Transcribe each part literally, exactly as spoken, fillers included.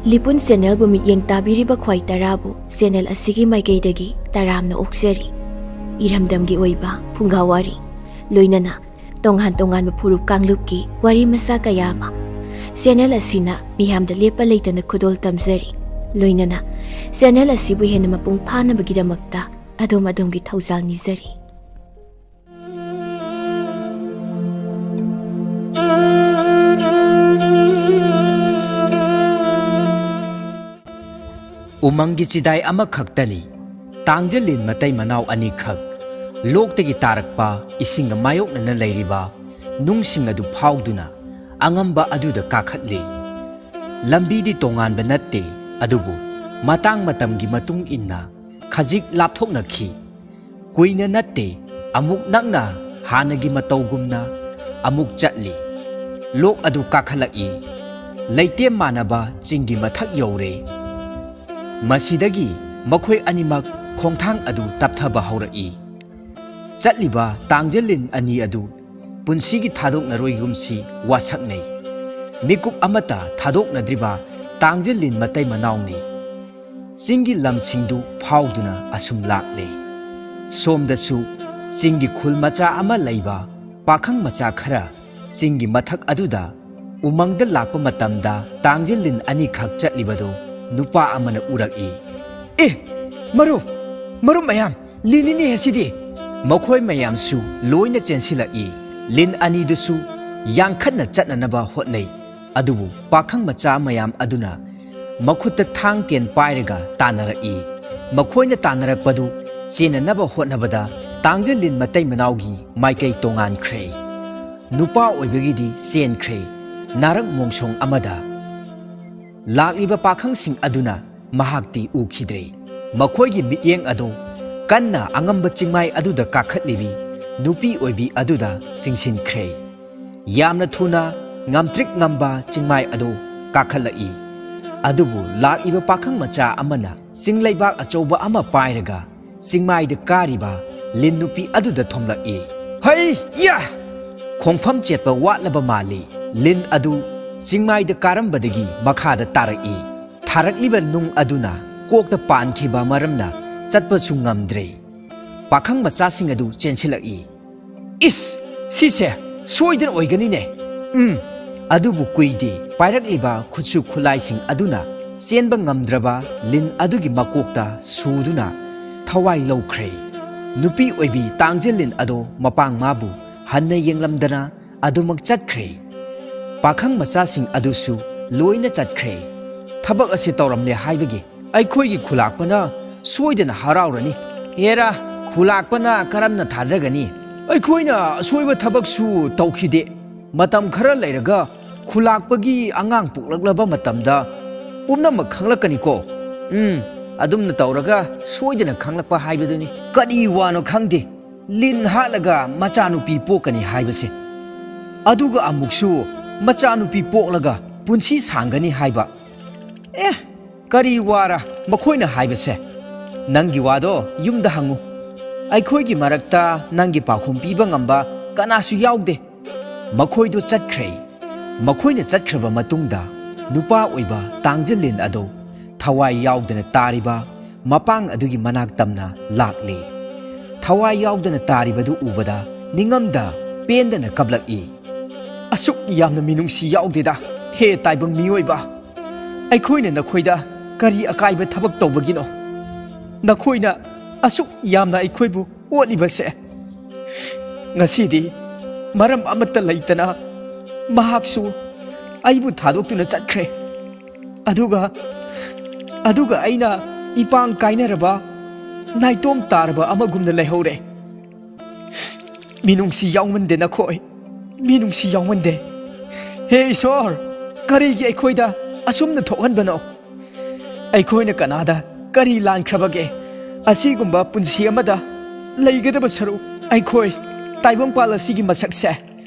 ꯂꯤꯄꯨꯟ ꯆꯦꯅꯦꯜꯕꯨ ꯃꯤꯠꯌꯦꯡ ꯇꯥꯕꯤꯔꯤꯕ ꯈ꯭ꯋꯥꯏ ꯇꯔꯥꯕꯨ ꯆꯦꯅꯦꯜ ꯑꯁꯤꯒꯤ ꯃꯥꯏꯀꯩꯗꯒꯤ ꯇꯔꯥꯝꯅ ꯑꯣꯛꯆꯔꯤ꯫ ꯏꯔꯝꯗꯝꯒꯤ ꯑꯣꯏꯕ ꯐꯨꯡꯒꯥ ꯋꯥꯔꯤ, ꯂꯣꯏꯅꯅ ꯇꯣꯉꯥꯟ ꯇꯣꯉꯥꯟꯕ ꯐꯨꯔꯨꯞ ꯀꯥꯡꯂꯨꯞꯀꯤ ꯋꯥꯔꯤ ꯃꯆꯥ ꯀꯌꯥ ꯑꯃ ꯆꯦꯅꯦꯜ ꯑꯁꯤꯅ ꯃꯤꯌꯥꯝꯗ ꯂꯦꯞꯄ ꯂꯩꯇꯅ ꯈꯨꯗꯣꯜ ꯇꯝꯖꯔꯤ꯫ ꯂꯣꯏꯅꯅ ꯆꯦꯅꯦꯜ ꯑꯁꯤꯕꯨ ꯍꯦꯟꯅ ꯃꯄꯨꯡ ꯐꯥꯅꯕꯒꯤꯗꯃꯛꯇ ꯑꯗꯣꯝ ꯑꯗꯣꯝꯒꯤ ꯊꯧꯖꯥꯜ ꯅꯤꯖꯔꯤ꯫ ꯎꯃꯪꯒꯤ ꯆꯤꯗꯥꯏ ꯑꯃꯈꯛꯇꯅꯤ꯫ ꯇꯥꯡꯖ ꯂꯤꯟ ꯃꯇꯩ ꯃꯅꯥꯎ ꯑꯅꯤꯈꯛ꯫ ꯂꯣꯛꯇꯒꯤ ꯇꯥꯔꯛꯄ ꯏꯁꯤꯡꯒ ꯃꯥꯌꯣꯛꯅꯅ ꯂꯩꯔꯤꯕ ꯅꯨꯡꯁꯤꯡ ꯑꯗꯨ ꯐꯥꯎꯗꯨꯅ ꯑꯉꯝꯕ ꯑꯗꯨꯗ ꯀꯥꯈꯠꯂꯤ꯫ ꯂꯝꯕꯤꯗꯤ ꯇꯣꯉꯥꯟꯕ ꯅꯠꯇꯦ, ꯑꯗꯨꯕꯨ ꯃꯇꯥꯡ ꯃꯇꯝꯒꯤ ꯃꯇꯨꯡ ꯏꯟꯅ ꯈꯖꯤꯛ ꯂꯥꯞꯊꯣꯛꯅꯈꯤ꯫ ꯀꯨꯏꯅ ꯅꯠꯇꯦ, ꯑꯃꯨꯛ ꯅꯛꯅ ꯍꯥꯟꯅꯒꯤ ꯃꯇꯧꯒꯨꯝꯅ ꯑꯃꯨꯛ ꯆꯠꯂꯤ꯫ ꯂꯣꯛ ꯑꯗꯨ ꯀꯥꯈꯠꯂꯛꯏ꯫ ꯂꯩꯇꯦꯝ ꯃꯥꯟꯅꯕ ꯆꯤꯡꯒꯤ ꯃꯊꯛ ꯌꯧꯔꯦ꯫ ꯃꯁꯤꯗꯒꯤ ꯃꯈꯣꯏ ꯑꯅꯤꯃꯛ ꯈꯣꯡꯊꯥꯡ ꯑꯗꯨ ꯇꯞꯊꯕ ꯍꯧꯔꯛꯏ꯫ ꯆꯠꯂꯤꯕ ꯇꯥꯡꯖ ꯂꯤꯟ ꯑꯅꯤ ꯑꯗꯨ ꯄꯨꯟꯁꯤꯒꯤ ꯊꯥꯗꯣꯛꯅꯔꯣꯏꯒꯨꯝꯁꯤ ꯋꯥꯁꯛꯅꯩ꯫ ꯃꯤꯀꯨꯞ ꯑꯃꯠꯇ ꯊꯥꯗꯣꯛꯅꯗ꯭ꯔꯤꯕ ꯇꯥꯡꯖ ꯂꯤꯟ ꯃꯇꯩ ꯃꯅꯥꯎꯅꯤ꯫ ꯆꯤꯡꯒꯤ ꯂꯝꯁꯤꯡꯗꯨ ꯐꯥꯎꯗꯨꯅ ꯑꯁꯨꯝ ꯂꯥꯛꯂꯦ꯫ ꯁꯣꯝꯗꯁꯨ ꯆꯤꯡꯒꯤ ꯈꯨꯜ ꯃꯆꯥ ꯑꯃ ꯂꯩꯕ ꯄꯥꯈꯪ ꯃꯆꯥ ꯈꯔ ꯆꯤꯡꯒꯤ ꯃꯊꯛ ꯑꯗꯨꯗ ꯎꯃꯪꯗ ꯂꯥꯛꯄ ꯃꯇꯝꯗ ꯇꯥꯡꯖ ꯂꯤꯟ ꯑꯅꯤꯈꯛ ꯆꯠꯂꯤꯕꯗꯨ ꯅꯨꯄꯥ ꯑꯃꯅ ꯎꯔꯛꯏ꯫ "ꯑꯦ, ꯃꯔꯨꯞ, ꯃꯔꯨꯞ ꯃꯌꯥꯝ, ꯂꯤꯟꯅꯤꯅꯦ ꯑꯁꯤꯗꯤ!" ꯃꯈꯣꯏ ꯃꯌꯥꯝꯁꯨ ꯂꯣꯏꯅ ꯆꯦꯟꯁꯤꯜꯂꯛꯏ꯫ ꯂꯤꯟ ꯑꯅꯤꯗꯨꯁꯨ ꯌꯥꯡꯈꯠꯅ ꯆꯠꯅꯅꯕ ꯍꯣꯠꯅꯩ꯫ ꯑꯗꯨꯕꯨ ꯄꯥꯈꯪ ꯃꯆꯥ ꯃꯌꯥꯝ ꯑꯗꯨꯅ ꯃꯈꯨꯠꯇ ꯊꯥꯡ ꯇꯦꯟ ꯄꯥꯏꯔꯒ ꯇꯥꯟꯅꯔꯛꯏ꯫ ꯃꯈꯣꯏꯅ ꯇꯥꯟꯅꯔꯛꯄꯗꯨ ꯆꯦꯟꯅꯅꯕ ꯍꯣꯠꯅꯕꯗ ꯇꯥꯡꯖ ꯂꯤꯟ ꯃꯇꯩ ꯃꯅꯥꯎꯒꯤ ꯃꯥꯏꯀꯩ ꯇꯣꯉꯥꯟꯈ꯭ꯔꯦ꯫ ꯅꯨꯄꯥ ꯑꯣꯏꯕꯒꯤꯗꯤ ꯆꯦꯟꯈ꯭ꯔꯦ, ꯅꯥꯔꯛ ꯃꯣꯡꯁꯣꯡ ꯑꯃꯗ꯫ ꯂꯥꯛꯂꯤꯕ ꯄꯥꯈꯪꯁꯤꯡ ꯑꯗꯨꯅ ꯃꯍꯥꯛꯇꯤ ꯎꯈꯤꯗ꯭ꯔꯦ꯫ ꯃꯈꯣꯏꯒꯤ ꯃꯤꯠꯌꯦꯡ ꯑꯗꯨ ꯀꯟꯅ ꯑꯉꯝꯕ ꯆꯤꯡꯃꯥꯏ ꯑꯗꯨꯗ ꯀꯥꯈꯠꯂꯤꯕꯤ ꯅꯨꯄꯤ ꯑꯣꯏꯕꯤ ꯑꯗꯨꯗ ꯆꯤꯡꯁꯤꯟꯈ꯭ꯔꯦ꯫ ꯌꯥꯝꯅ ꯊꯨꯅ ꯉꯝꯇ꯭ꯔꯤꯛ ꯉꯝꯕ ꯆꯤꯡꯃꯥꯏ ꯑꯗꯨ ꯀꯥꯈꯠꯂꯛꯏ꯫ ꯑꯗꯨꯕꯨ ꯂꯥꯛꯂꯤꯕ ꯄꯥꯈꯪ ꯃꯆꯥ ꯑꯃꯅ ꯆꯤꯡꯂꯩꯕꯥꯛ ꯑꯆꯧꯕ ꯑꯃ ꯄꯥꯏꯔꯒ ꯆꯤꯡꯃꯥꯏꯗ ꯀꯥꯔꯤꯕ ꯂꯤꯟ ꯅꯨꯄꯤ ꯑꯗꯨꯗ ꯊꯣꯝꯂꯛꯏ꯫ "ꯍꯩ ꯌꯥ!" ꯈꯣꯡꯐꯝ ꯆꯦꯠꯄ ꯋꯥꯠꯂꯕ ꯃꯥꯜꯂꯤ꯫ ꯂꯤꯟ ꯑꯗꯨ ꯆꯤꯡꯃꯥꯏꯗ ꯀꯥꯔꯝꯕꯗꯒꯤ ꯃꯈꯥꯗ ꯇꯥꯔꯛꯏ꯫ ꯊꯥꯔꯛꯂꯤꯕ ꯅꯨꯡ ꯑꯗꯨꯅ ꯀꯣꯛꯇ ꯄꯥꯟꯈꯤꯕ ꯃꯔꯝꯅ ꯆꯠꯄꯁꯨ ꯉꯝꯗ꯭ꯔꯦ꯫ ꯄꯥꯈꯪ ꯃꯆꯥꯁꯤꯡ ꯑꯗꯨ ꯆꯦꯟꯁꯤꯜꯂꯛꯏ꯫ "ꯏꯁ, ꯁꯤꯁꯦ ꯁꯣꯏꯗꯅ ꯑꯣꯏꯒꯅꯤꯅꯦ!" ꯎꯝ, ꯑꯗꯨꯕꯨ ꯀꯨꯏꯗꯦ꯫ ꯄꯥꯏꯔꯛꯂꯤꯕ ꯈꯨꯠꯁꯨ ꯈꯨꯠꯂꯥꯏꯁꯤꯡ ꯑꯗꯨꯅ ꯆꯦꯟꯕ ꯉꯝꯗ꯭ꯔꯕ ꯂꯤꯟ ꯑꯗꯨꯒꯤ ꯃꯀꯣꯛꯇ ꯁꯨꯗꯨꯅ ꯊꯋꯥꯏ ꯂꯧꯈ꯭ꯔꯦ꯫ ꯅꯨꯄꯤ ꯑꯣꯏꯕꯤ ꯇꯥꯡꯖꯦꯜ ꯂꯤꯟ ꯑꯗꯣ ꯃꯄꯥꯡ ꯃꯥꯕꯨ ꯍꯟꯅ ꯌꯦꯡꯂꯝꯗꯅ ꯑꯗꯨꯃꯛ ꯆꯠꯈ꯭ꯔꯦ꯫ ꯄꯥꯈꯪ ꯃꯆꯥꯁꯤꯡ ꯑꯗꯨꯁꯨ ꯂꯣꯏꯅ ꯆꯠꯈ꯭ꯔꯦ꯫ ꯊꯕꯛ ꯑꯁꯤ ꯇꯧꯔꯝꯂꯦ ꯍꯥꯏꯕꯒꯤ ꯑꯩꯈꯣꯏꯒꯤ ꯈꯨꯂꯥꯛꯄꯅ ꯁꯣꯏꯗꯅ ꯍꯔꯥꯎꯔꯅꯤ꯫ ꯍꯦꯔꯥ, ꯈꯨꯂꯥꯛꯄꯅ ꯀꯔꯝꯅ ꯊꯥꯖꯒꯅꯤ? ꯑꯩꯈꯣꯏꯅ ꯑꯁꯣꯏꯕ ꯊꯕꯛꯁꯨ ꯇꯧꯈꯤꯗꯦ꯫ ꯃꯇꯝ ꯈꯔ ꯂꯩꯔꯒ ꯈꯨꯂꯥꯛꯄꯒꯤ ꯑꯉꯥꯡ ꯄꯣꯛꯂꯛꯂꯕ ꯃꯇꯝꯗ ꯄꯨꯝꯅꯃꯛ ꯈꯪꯂꯛꯀꯅꯤꯀꯣ꯫ ꯎꯝ, ꯑꯗꯨꯝꯅ ꯇꯧꯔꯒ ꯁꯣꯏꯗꯅ ꯈꯪꯂꯛꯄ ꯍꯥꯏꯕꯗꯨꯅꯤ꯫ ꯀꯔꯤ ꯋꯥꯅꯣ ꯈꯪꯗꯦ, ꯂꯤꯟ ꯍꯥꯠꯂꯒ ꯃꯆꯥꯅꯨꯄꯤ ꯄꯣꯛꯀꯅꯤ ꯍꯥꯏꯕꯁꯦ꯫ ꯑꯗꯨꯒ ꯑꯃꯨꯛꯁꯨ ꯃꯆꯥꯅꯨꯄꯤ ꯄꯣꯛꯂꯒ ꯄꯨꯟꯁꯤ ꯁꯥꯡꯒꯅꯤ ꯍꯥꯏꯕ꯫ ꯑꯦ, ꯀꯔꯤ ꯋꯥꯔ ꯃꯈꯣꯏꯅ ꯍꯥꯏꯕꯁꯦ? ꯅꯪꯒꯤ ꯋꯥꯗꯣ ꯌꯨꯝꯗ ꯍꯪꯉꯨ꯫ ꯑꯩꯈꯣꯏꯒꯤ ꯃꯔꯛꯇ ꯅꯪꯒꯤ ꯄꯥꯎꯈꯨꯝ ꯄꯤꯕ ꯉꯝꯕ ꯀꯅꯥꯁꯨ ꯌꯥꯎꯗꯦ꯫ ꯃꯈꯣꯏꯗꯣ ꯆꯠꯈ꯭ꯔꯦ꯫ ꯃꯈꯣꯏꯅ ꯆꯠꯈ꯭ꯔꯕ ꯃꯇꯨꯡꯗ ꯅꯨꯄꯥ ꯑꯣꯏꯕ ꯇꯥꯡꯖꯜꯂꯤꯟ ꯑꯗꯣ ꯊꯋꯥꯏ ꯌꯥꯎꯗꯅ ꯇꯥꯔꯤꯕ ꯃꯄꯥꯡ ꯑꯗꯨꯒꯤ ꯃꯅꯥꯛ ꯇꯝꯅ ꯂꯥꯛꯂꯤ꯫ ꯊꯋꯥꯏ ꯌꯥꯎꯗꯅ ꯇꯥꯔꯤꯕꯗꯨ ꯎꯕꯗ ꯅꯤꯡꯉꯝꯗ ꯄꯦꯟꯗꯅ ꯀꯞꯂꯛꯏ꯫ "ꯑꯁꯨꯛ ꯌꯥꯝꯅ ꯃꯤꯅꯨꯡꯁꯤ ꯌꯥꯎꯗꯦꯗ, ꯍꯦ ꯇꯥꯏꯕꯪ ꯃꯤꯑꯣꯏꯕ! ꯑꯩꯈꯣꯏꯅ ꯅꯈꯣꯏꯗ ꯀꯔꯤ ꯑꯀꯥꯏꯕ ꯊꯕꯛ ꯇꯧꯕꯒꯤꯅꯣ? ꯅꯈꯣꯏꯅ ꯑꯁꯨꯛ ꯌꯥꯝꯅ ꯑꯩꯈꯣꯏꯕꯨ ꯑꯣꯠꯂꯤꯕꯁꯦ? ꯉꯁꯤꯗꯤ ꯃꯔꯝ ꯑꯃꯠꯇ ꯂꯩꯇꯅ ꯃꯍꯥꯛꯁꯨ ꯑꯩꯕꯨ ꯊꯥꯗꯣꯛꯇꯨꯅ ꯆꯠꯈ꯭ꯔꯦ꯫ ꯑꯗꯨꯒ, ꯑꯗꯨꯒ ꯑꯩꯅ ꯏꯄꯥꯡ ꯀꯥꯏꯅꯔꯕ, ꯅꯥꯏꯇꯣꯝ ꯇꯥꯔꯕ ꯑꯃꯒꯨꯝꯅ ꯂꯩꯍꯧꯔꯦ꯫ ꯃꯤꯅꯨꯡꯁꯤ ꯌꯥꯎꯃꯟꯗꯦ ꯅꯈꯣꯏ, ꯃꯤꯅꯨꯡꯁꯤ ꯌꯥꯎꯃꯟꯗꯦ꯫ ꯍꯦ ꯏꯁꯣꯔ, ꯀꯔꯤꯒꯤ ꯑꯩꯈꯣꯏꯗ ꯑꯁꯨꯝꯅ ꯊꯣꯛꯍꯟꯕꯅꯣ? ꯑꯩꯈꯣꯏꯅ ꯀꯅꯥꯗ ꯀꯔꯤ ꯂꯥꯟꯈ꯭ꯔꯕꯒꯦ? ꯑꯁꯤꯒꯨꯝꯕ ꯄꯨꯟꯁꯤ ꯑꯃꯗ ꯂꯩꯒꯗꯕ ꯁꯔꯨꯛ ꯑꯩꯈꯣꯏ ꯇꯥꯏꯕꯪꯄꯥꯜ ꯑꯁꯤꯒꯤ ꯃꯁꯛꯁꯦ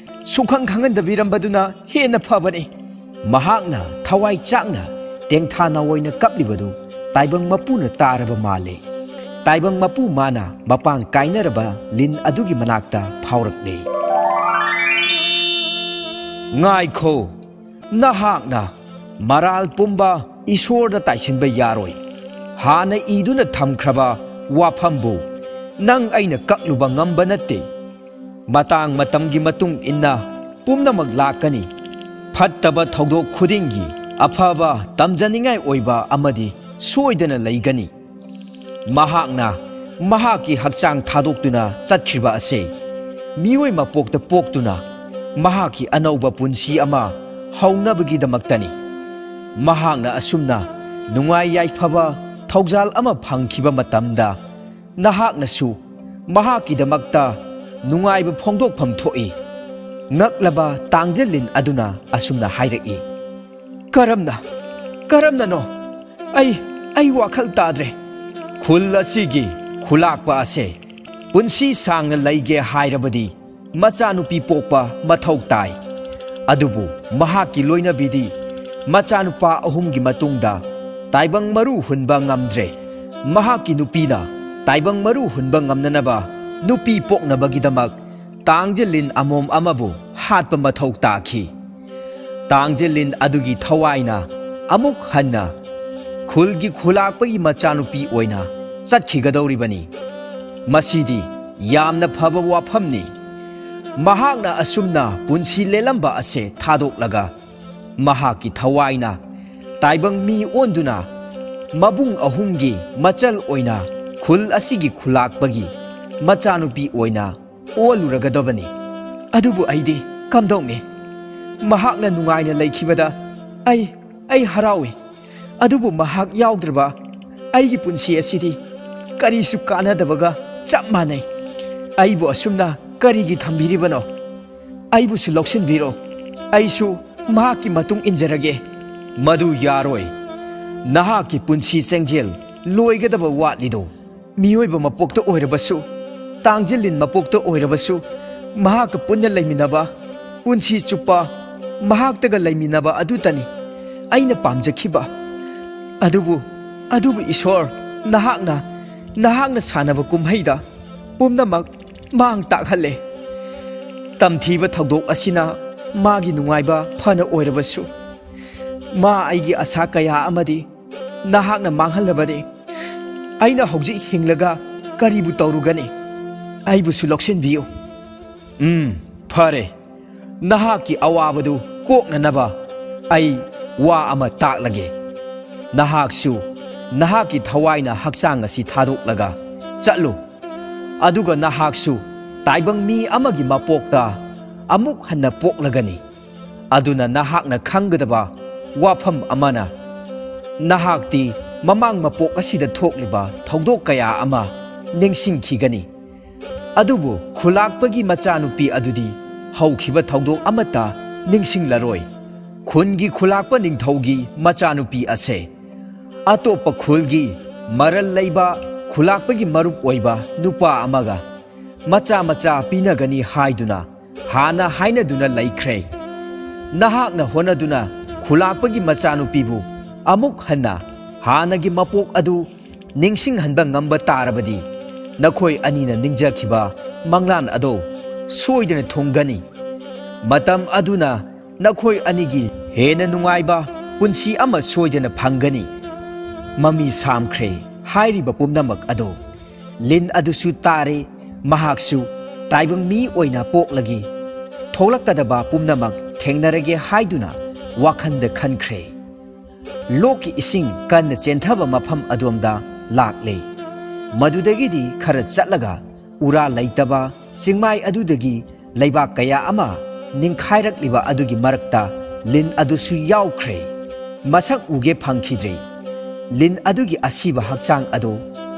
ꯁꯨꯛꯈꯪ ꯈꯪꯍꯟꯗꯕꯤꯔꯝꯕꯗꯨꯅ ꯍꯦꯟꯅ ꯐꯕꯅꯤ꯫" ꯃꯍꯥꯛꯅ ꯊꯋꯥꯏ ꯆꯥꯛꯅ ꯇꯦꯡꯊꯥ ꯅꯥꯑꯣꯏꯅ ꯀꯞꯂꯤꯕꯗꯨ ꯇꯥꯏꯕꯪ ꯃꯄꯨꯅ ꯇꯥꯔꯕ ꯃꯥꯜꯂꯦ꯫ ꯇꯥꯏꯕꯪ ꯃꯄꯨ ꯃꯥꯅ ꯃꯄꯥꯡ ꯀꯥꯏꯅꯔꯕ ꯂꯤꯟ ꯑꯗꯨꯒꯤ ꯃꯅꯥꯛꯇ ꯐꯥꯎꯔꯛꯂꯦ꯫ "ꯉꯥꯏꯈꯣ, ꯅꯍꯥꯛꯅ ꯃꯔꯥꯜ ꯄꯨꯝꯕ ꯏꯁꯣꯔꯗ ꯇꯥꯏꯁꯤꯟꯕ ꯌꯥꯔꯣꯏ꯫ ꯍꯥꯟꯅ ꯏꯗꯨꯅ ꯊꯝꯈ꯭ꯔꯕ ꯋꯥꯐꯝꯕꯨ ꯅꯪ ꯑꯩꯅ ꯀꯛꯂꯨꯕ ꯉꯝꯕ ꯅꯠꯇꯦ꯫ ꯃꯇꯥꯡ ꯃꯇꯝꯒꯤ ꯃꯇꯨꯡ ꯏꯟꯅ ꯄꯨꯝꯅꯃꯛ ꯂꯥꯛꯀꯅꯤ꯫ ꯐꯠꯇꯕ ꯊꯧꯗꯣꯛ ꯈꯨꯗꯤꯡꯒꯤ ꯑꯐꯕ ꯇꯝꯖꯅꯤꯡꯉꯥꯏ ꯑꯣꯏꯕ ꯑꯃꯗꯤ ꯁꯣꯏꯗꯅ ꯂꯩꯒꯅꯤ꯫ ꯃꯍꯥꯛꯅ ꯃꯍꯥꯛꯀꯤ ꯍꯛꯆꯥꯡ ꯊꯥꯗꯣꯛꯇꯨꯅ ꯆꯠꯈ꯭ꯔꯤꯕ ꯑꯁꯤ ꯃꯤꯑꯣꯏ ꯃꯄꯣꯛꯇ ꯄꯣꯛꯇꯨꯅ ꯃꯍꯥꯛꯀꯤ ꯑꯅꯧꯕ ꯄꯨꯟꯁꯤ ꯑꯃ ꯍꯧꯅꯕꯒꯤꯗꯃꯛꯇꯅꯤ꯫ ꯃꯍꯥꯛꯅ ꯑꯁꯨꯝꯅ ꯅꯨꯡꯉꯥꯏ ꯌꯥꯏꯐꯕ ꯊꯧꯖꯥꯜ ꯑꯃ ꯐꯪꯈꯤꯕ ꯃꯇꯝꯗ ꯅꯍꯥꯛꯅꯁꯨ ꯃꯍꯥꯛꯀꯤꯗꯃꯛꯇ ꯅꯨꯡꯉꯥꯏꯕ ꯐꯣꯡꯗꯣꯛꯐꯝ ꯊꯣꯛꯏ꯫ ꯉꯛꯂꯕ ꯇꯥꯡꯖꯦꯜꯂꯤꯟ ꯑꯗꯨꯅ ꯑꯁꯨꯝꯅ ꯍꯥꯏꯔꯛꯏ, "ꯀꯔꯝꯅ? ꯀꯔꯝꯅꯅꯣ? ꯑꯩ, ꯑꯩ ꯋꯥꯈꯜ ꯇꯥꯗ꯭ꯔꯦ꯫" ꯈꯨꯜ ꯑꯁꯤꯒꯤ ꯈꯨꯂꯥꯛꯄ ꯑꯁꯦ ꯄꯨꯟꯁꯤ ꯁꯥꯡꯅ ꯂꯩꯒꯦ ꯍꯥꯏꯔꯕꯗꯤ ꯃꯆꯥꯅꯨꯄꯤ ꯄꯣꯛꯄ ꯃꯊꯧ ꯇꯥꯏ꯫ ꯑꯗꯨꯕꯨ ꯃꯍꯥꯛꯀꯤ ꯂꯣꯏꯅꯕꯤꯗꯤ ꯃꯆꯥꯅꯨꯄꯥ ꯑꯍꯨꯝꯒꯤ ꯃꯇꯨꯡꯗ ꯇꯥꯏꯕꯪ ꯃꯔꯨ ꯍꯨꯟꯕ ꯉꯝꯗ꯭ꯔꯦ꯫ ꯃꯍꯥꯛꯀꯤ ꯅꯨꯄꯤꯅ ꯇꯥꯏꯕꯪ ꯃꯔꯨ ꯍꯨꯟꯕ ꯉꯝꯅꯅꯕ ꯅꯨꯄꯤ ꯄꯣꯛꯅꯕꯒꯤꯗꯃꯛ ꯇꯥꯡꯖꯦꯜꯂꯤꯟ ꯑꯃꯣꯝ ꯑꯃꯕꯨ ꯍꯥꯠꯄ ꯃꯊꯧ ꯇꯥꯈꯤ꯫ ꯇꯥꯡꯖꯦꯜꯂꯤꯟ ꯑꯗꯨꯒꯤ ꯊꯋꯥꯏꯅ ꯑꯃꯨꯛ ꯍꯟꯅ ꯈꯨꯜꯒꯤ ꯈꯨꯂꯥꯛꯄꯒꯤ ꯃꯆꯥꯅꯨꯄꯤ ꯑꯣꯏꯅ ꯆꯠꯈꯤꯒꯗꯧꯔꯤꯕꯅꯤ꯫ ꯃꯁꯤꯗꯤ ꯌꯥꯝꯅ ꯐꯕ ꯋꯥꯐꯝꯅꯤ꯫ ꯃꯍꯥꯛꯅ ꯑꯁꯨꯝꯅ ꯄꯨꯟꯁꯤ ꯂꯦꯜꯂꯝꯕ ꯑꯁꯦ ꯊꯥꯗꯣꯛꯂꯒ ꯃꯍꯥꯛꯀꯤ ꯊꯋꯥꯏꯅ ꯇꯥꯏꯕꯪ ꯃꯤ ꯑꯣꯟꯗꯨꯅ ꯃꯕꯨꯡ ꯑꯍꯨꯝꯒꯤ ꯃꯆꯜ ꯑꯣꯏꯅ ꯈꯨꯜ ꯑꯁꯤꯒꯤ ꯈꯨꯂꯥꯛꯄꯒꯤ ꯃꯆꯥꯅꯨꯄꯤ ꯑꯣꯏꯅ ꯑꯣꯜꯂꯨꯔꯒꯗꯕꯅꯤ꯫ ꯑꯗꯨꯕꯨ ꯑꯩꯗꯤ ꯀꯝꯗꯧꯅꯤ? ꯃꯍꯥꯛꯅ ꯅꯨꯡꯉꯥꯏꯅ ꯂꯩꯈꯤꯕꯗ ꯑꯩ, ꯑꯩ ꯍꯔꯥꯎꯏ꯫ ꯑꯗꯨꯕꯨ ꯃꯍꯥꯛ ꯌꯥꯎꯗ꯭ꯔꯕ ꯑꯩꯒꯤ ꯄꯨꯟꯁꯤ ꯑꯁꯤꯗꯤ ꯀꯔꯤꯁꯨ ꯀꯥꯟꯅꯗꯕꯒ ꯆꯞ ꯃꯥꯟꯅꯩ꯫ ꯑꯩꯕꯨ ꯑꯁꯨꯝꯅ ꯀꯔꯤꯒꯤ ꯊꯝꯕꯤꯔꯤꯕꯅꯣ? ꯑꯩꯕꯨꯁꯨ ꯂꯧꯁꯤꯟꯕꯤꯔꯣ꯫ ꯑꯩꯁꯨ ꯃꯍꯥꯛꯀꯤ ꯃꯇꯨꯡ ꯏꯟꯖꯔꯒꯦ꯫ ꯃꯗꯨ ꯌꯥꯔꯣꯏ꯫ ꯅꯍꯥꯛꯀꯤ ꯄꯨꯟꯁꯤ ꯆꯦꯡꯖꯦꯜ ꯂꯣꯏꯒꯗꯕ ꯋꯥꯠꯂꯤꯗꯣ꯫ ꯃꯤꯑꯣꯏꯕ ꯃꯄꯣꯛꯇ ꯑꯣꯏꯔꯕꯁꯨ, ꯇꯥꯡꯖꯦꯜꯂꯤꯟ ꯃꯄꯣꯛꯇ ꯑꯣꯏꯔꯕꯁꯨ, ꯃꯍꯥꯛꯀ ꯄꯨꯟꯅ ꯂꯩꯃꯤꯟꯅꯕ, ꯄꯨꯟꯁꯤ ꯆꯨꯞꯄ ꯃꯍꯥꯛꯇꯒ ꯂꯩꯃꯤꯟꯅꯕ ꯑꯗꯨꯇꯅꯤ ꯑꯩꯅ ꯄꯥꯝꯖꯈꯤꯕ꯫ ꯑꯗꯨꯕꯨ, ꯑꯗꯨꯕꯨ ꯏꯁꯣꯔ, ꯅꯍꯥꯛꯅ, ꯅꯍꯥꯛꯅ ꯁꯥꯟꯅꯕ ꯀꯨꯝꯍꯩꯗ ꯄꯨꯝꯅꯃꯛ ꯃꯥꯡ ꯇꯥꯛꯍꯜꯂꯦ꯫ ꯇꯝꯊꯤꯕ ꯊꯧꯗꯣꯛ ꯑꯁꯤꯅ ꯃꯥꯒꯤ ꯅꯨꯡꯉꯥꯏꯕ ꯐꯅ ꯑꯣꯏꯔꯕꯁꯨ, ꯃꯥ ꯑꯩꯒꯤ ꯑꯁꯥ ꯀꯌꯥ ꯑꯃꯗꯤ ꯅꯍꯥꯛꯅ ꯃꯥꯡꯍꯜꯂꯕꯅꯤ꯫ ꯑꯩꯅ ꯍꯧꯖꯤꯛ ꯍꯤꯡꯂꯒ ꯀꯔꯤꯕꯨ ꯇꯧꯔꯨꯒꯅꯤ? ꯑꯩꯕꯨꯁꯨ ꯂꯧꯁꯤꯟꯕꯤꯌꯨ꯫ ꯎꯝ, ꯐꯔꯦ꯫ ꯅꯍꯥꯛꯀꯤ ꯑꯋꯥꯕꯗꯨ ꯀꯣꯛꯅꯅꯕ ꯑꯩ ꯋꯥ ꯑꯃ ꯇꯥꯛꯂꯒꯦ꯫ ꯅꯍꯥꯛꯁꯨ ꯅꯍꯥꯛꯀꯤ ꯊꯋꯥꯏꯅ ꯍꯛꯆꯥꯡ ꯑꯁꯤ ꯊꯥꯗꯣꯛꯂꯒ ꯆꯠꯂꯨ꯫ ꯑꯗꯨꯒ ꯅꯍꯥꯛꯁꯨ ꯇꯥꯏꯕꯪ ꯃꯤ ꯑꯃꯒꯤ ꯃꯄꯣꯛꯇ ꯑꯃꯨꯛ ꯍꯟꯅ ꯄꯣꯛꯂꯒꯅꯤ꯫ ꯑꯗꯨꯅ ꯅꯍꯥꯛꯅ ꯈꯪꯒꯗꯕ ꯋꯥꯐꯝ ꯑꯃꯅ, ꯅꯍꯥꯛꯇꯤ ꯃꯃꯥꯡ ꯃꯄꯣꯛ ꯑꯁꯤꯗ ꯊꯣꯛꯂꯤꯕ ꯊꯧꯗꯣꯛ ꯀꯌꯥ ꯑꯃ ꯅꯤꯡꯁꯤꯡꯈꯤꯒꯅꯤ꯫ ꯑꯗꯨꯕꯨ ꯈꯨꯂꯥꯛꯄꯒꯤ ꯃꯆꯥꯅꯨꯄꯤ ꯑꯗꯨꯗꯤ ꯍꯧꯈꯤꯕ ꯊꯧꯗꯣꯛ ꯑꯃꯠꯇ ꯅꯤꯡꯁꯤꯡꯂꯔꯣꯏ꯫ ꯈꯨꯟꯒꯤ ꯈꯨꯂꯥꯛꯄ ꯅꯤꯡꯊꯧꯒꯤ ꯃꯆꯥꯅꯨꯄꯤ ꯑꯁꯦ ꯑꯇꯣꯞꯄ ꯈꯨꯜꯒꯤ ꯃꯔꯜ ꯂꯩꯕ ꯈꯨꯂꯥꯛꯄꯒꯤ ꯃꯔꯨꯞ ꯑꯣꯏꯕ ꯅꯨꯄꯥ ꯑꯃꯒ ꯃꯆꯥ ꯃꯆꯥ ꯄꯤꯅꯒꯅꯤ ꯍꯥꯏꯗꯨꯅ ꯍꯥꯟꯅ ꯍꯥꯏꯅꯗꯨꯅ ꯂꯩꯈ꯭ꯔꯦ꯫ ꯅꯍꯥꯛꯅ ꯍꯣꯠꯅꯗꯨꯅ ꯈꯨꯂꯥꯛꯄꯒꯤ ꯃꯆꯥꯅꯨꯄꯤꯕꯨ ꯑꯃꯨꯛ ꯍꯟꯅ ꯍꯥꯟꯅꯒꯤ ꯃꯄꯣꯛ ꯑꯗꯨ ꯅꯤꯡꯁꯤꯡꯍꯟꯕ ꯉꯝꯕ ꯇꯥꯔꯕꯗꯤ, ꯅꯈꯣꯏ ꯑꯅꯤꯅ ꯅꯤꯡꯖꯈꯤꯕ ꯃꯪꯂꯥꯟ ꯑꯗꯣ ꯁꯣꯏꯗꯅ ꯊꯨꯡꯒꯅꯤ꯫ ꯃꯇꯝ ꯑꯗꯨꯅ ꯅꯈꯣꯏ ꯑꯅꯤꯒꯤ ꯍꯦꯟꯅ ꯅꯨꯡꯉꯥꯏꯕ ꯄꯨꯟꯁꯤ ꯑꯃ ꯁꯣꯏꯗꯅ ꯐꯪꯒꯅꯤ꯫ ꯃꯃꯤ ꯁꯥꯝꯈ꯭ꯔꯦ ꯍꯥꯏꯔꯤꯕ ꯄꯨꯝꯅꯃꯛ ꯑꯗꯣ꯫ ꯂꯤꯟ ꯑꯗꯨꯁꯨ ꯇꯥꯔꯦ, ꯃꯍꯥꯛꯁꯨ ꯇꯥꯏꯕꯪ ꯃꯤ ꯑꯣꯏꯅ ꯄꯣꯛꯂꯒꯦ, ꯊꯣꯛꯂꯛꯀꯗꯕ ꯄꯨꯝꯅꯃꯛ ꯊꯦꯡꯅꯔꯒꯦ ꯍꯥꯏꯗꯨꯅ ꯋꯥꯈꯜꯗ ꯈꯟꯈ꯭ꯔꯦ꯫ ꯂꯣꯛꯀꯤ ꯏꯁꯤꯡ ꯀꯟꯅ ꯆꯦꯟꯊꯕ ꯃꯐꯝ ꯑꯗꯣꯝꯗ ꯂꯥꯛꯂꯦ꯫ ꯃꯗꯨꯗꯒꯤꯗꯤ ꯈꯔ ꯆꯠꯂꯒ ꯎꯔꯥ ꯂꯩꯇꯕ ꯆꯤꯡꯃꯥꯏ ꯑꯗꯨꯗꯒꯤ ꯂꯩꯕꯥꯛ ꯀꯌꯥ ꯑꯃ ꯅꯤꯡꯈꯥꯏꯔꯛꯂꯤꯕ ꯑꯗꯨꯒꯤ ꯃꯔꯛꯇ ꯂꯤꯟ ꯑꯗꯨꯁꯨ ꯌꯥꯎꯈ꯭ꯔꯦ꯫ ꯃꯁꯛ ꯎꯒꯦ ꯐꯪꯈꯤꯗ꯭ꯔꯦ꯫ ꯂꯤꯟ ꯑꯗꯨꯒꯤ ꯑꯁꯤꯕ ꯍꯛꯆꯥꯡ ꯑꯗꯨ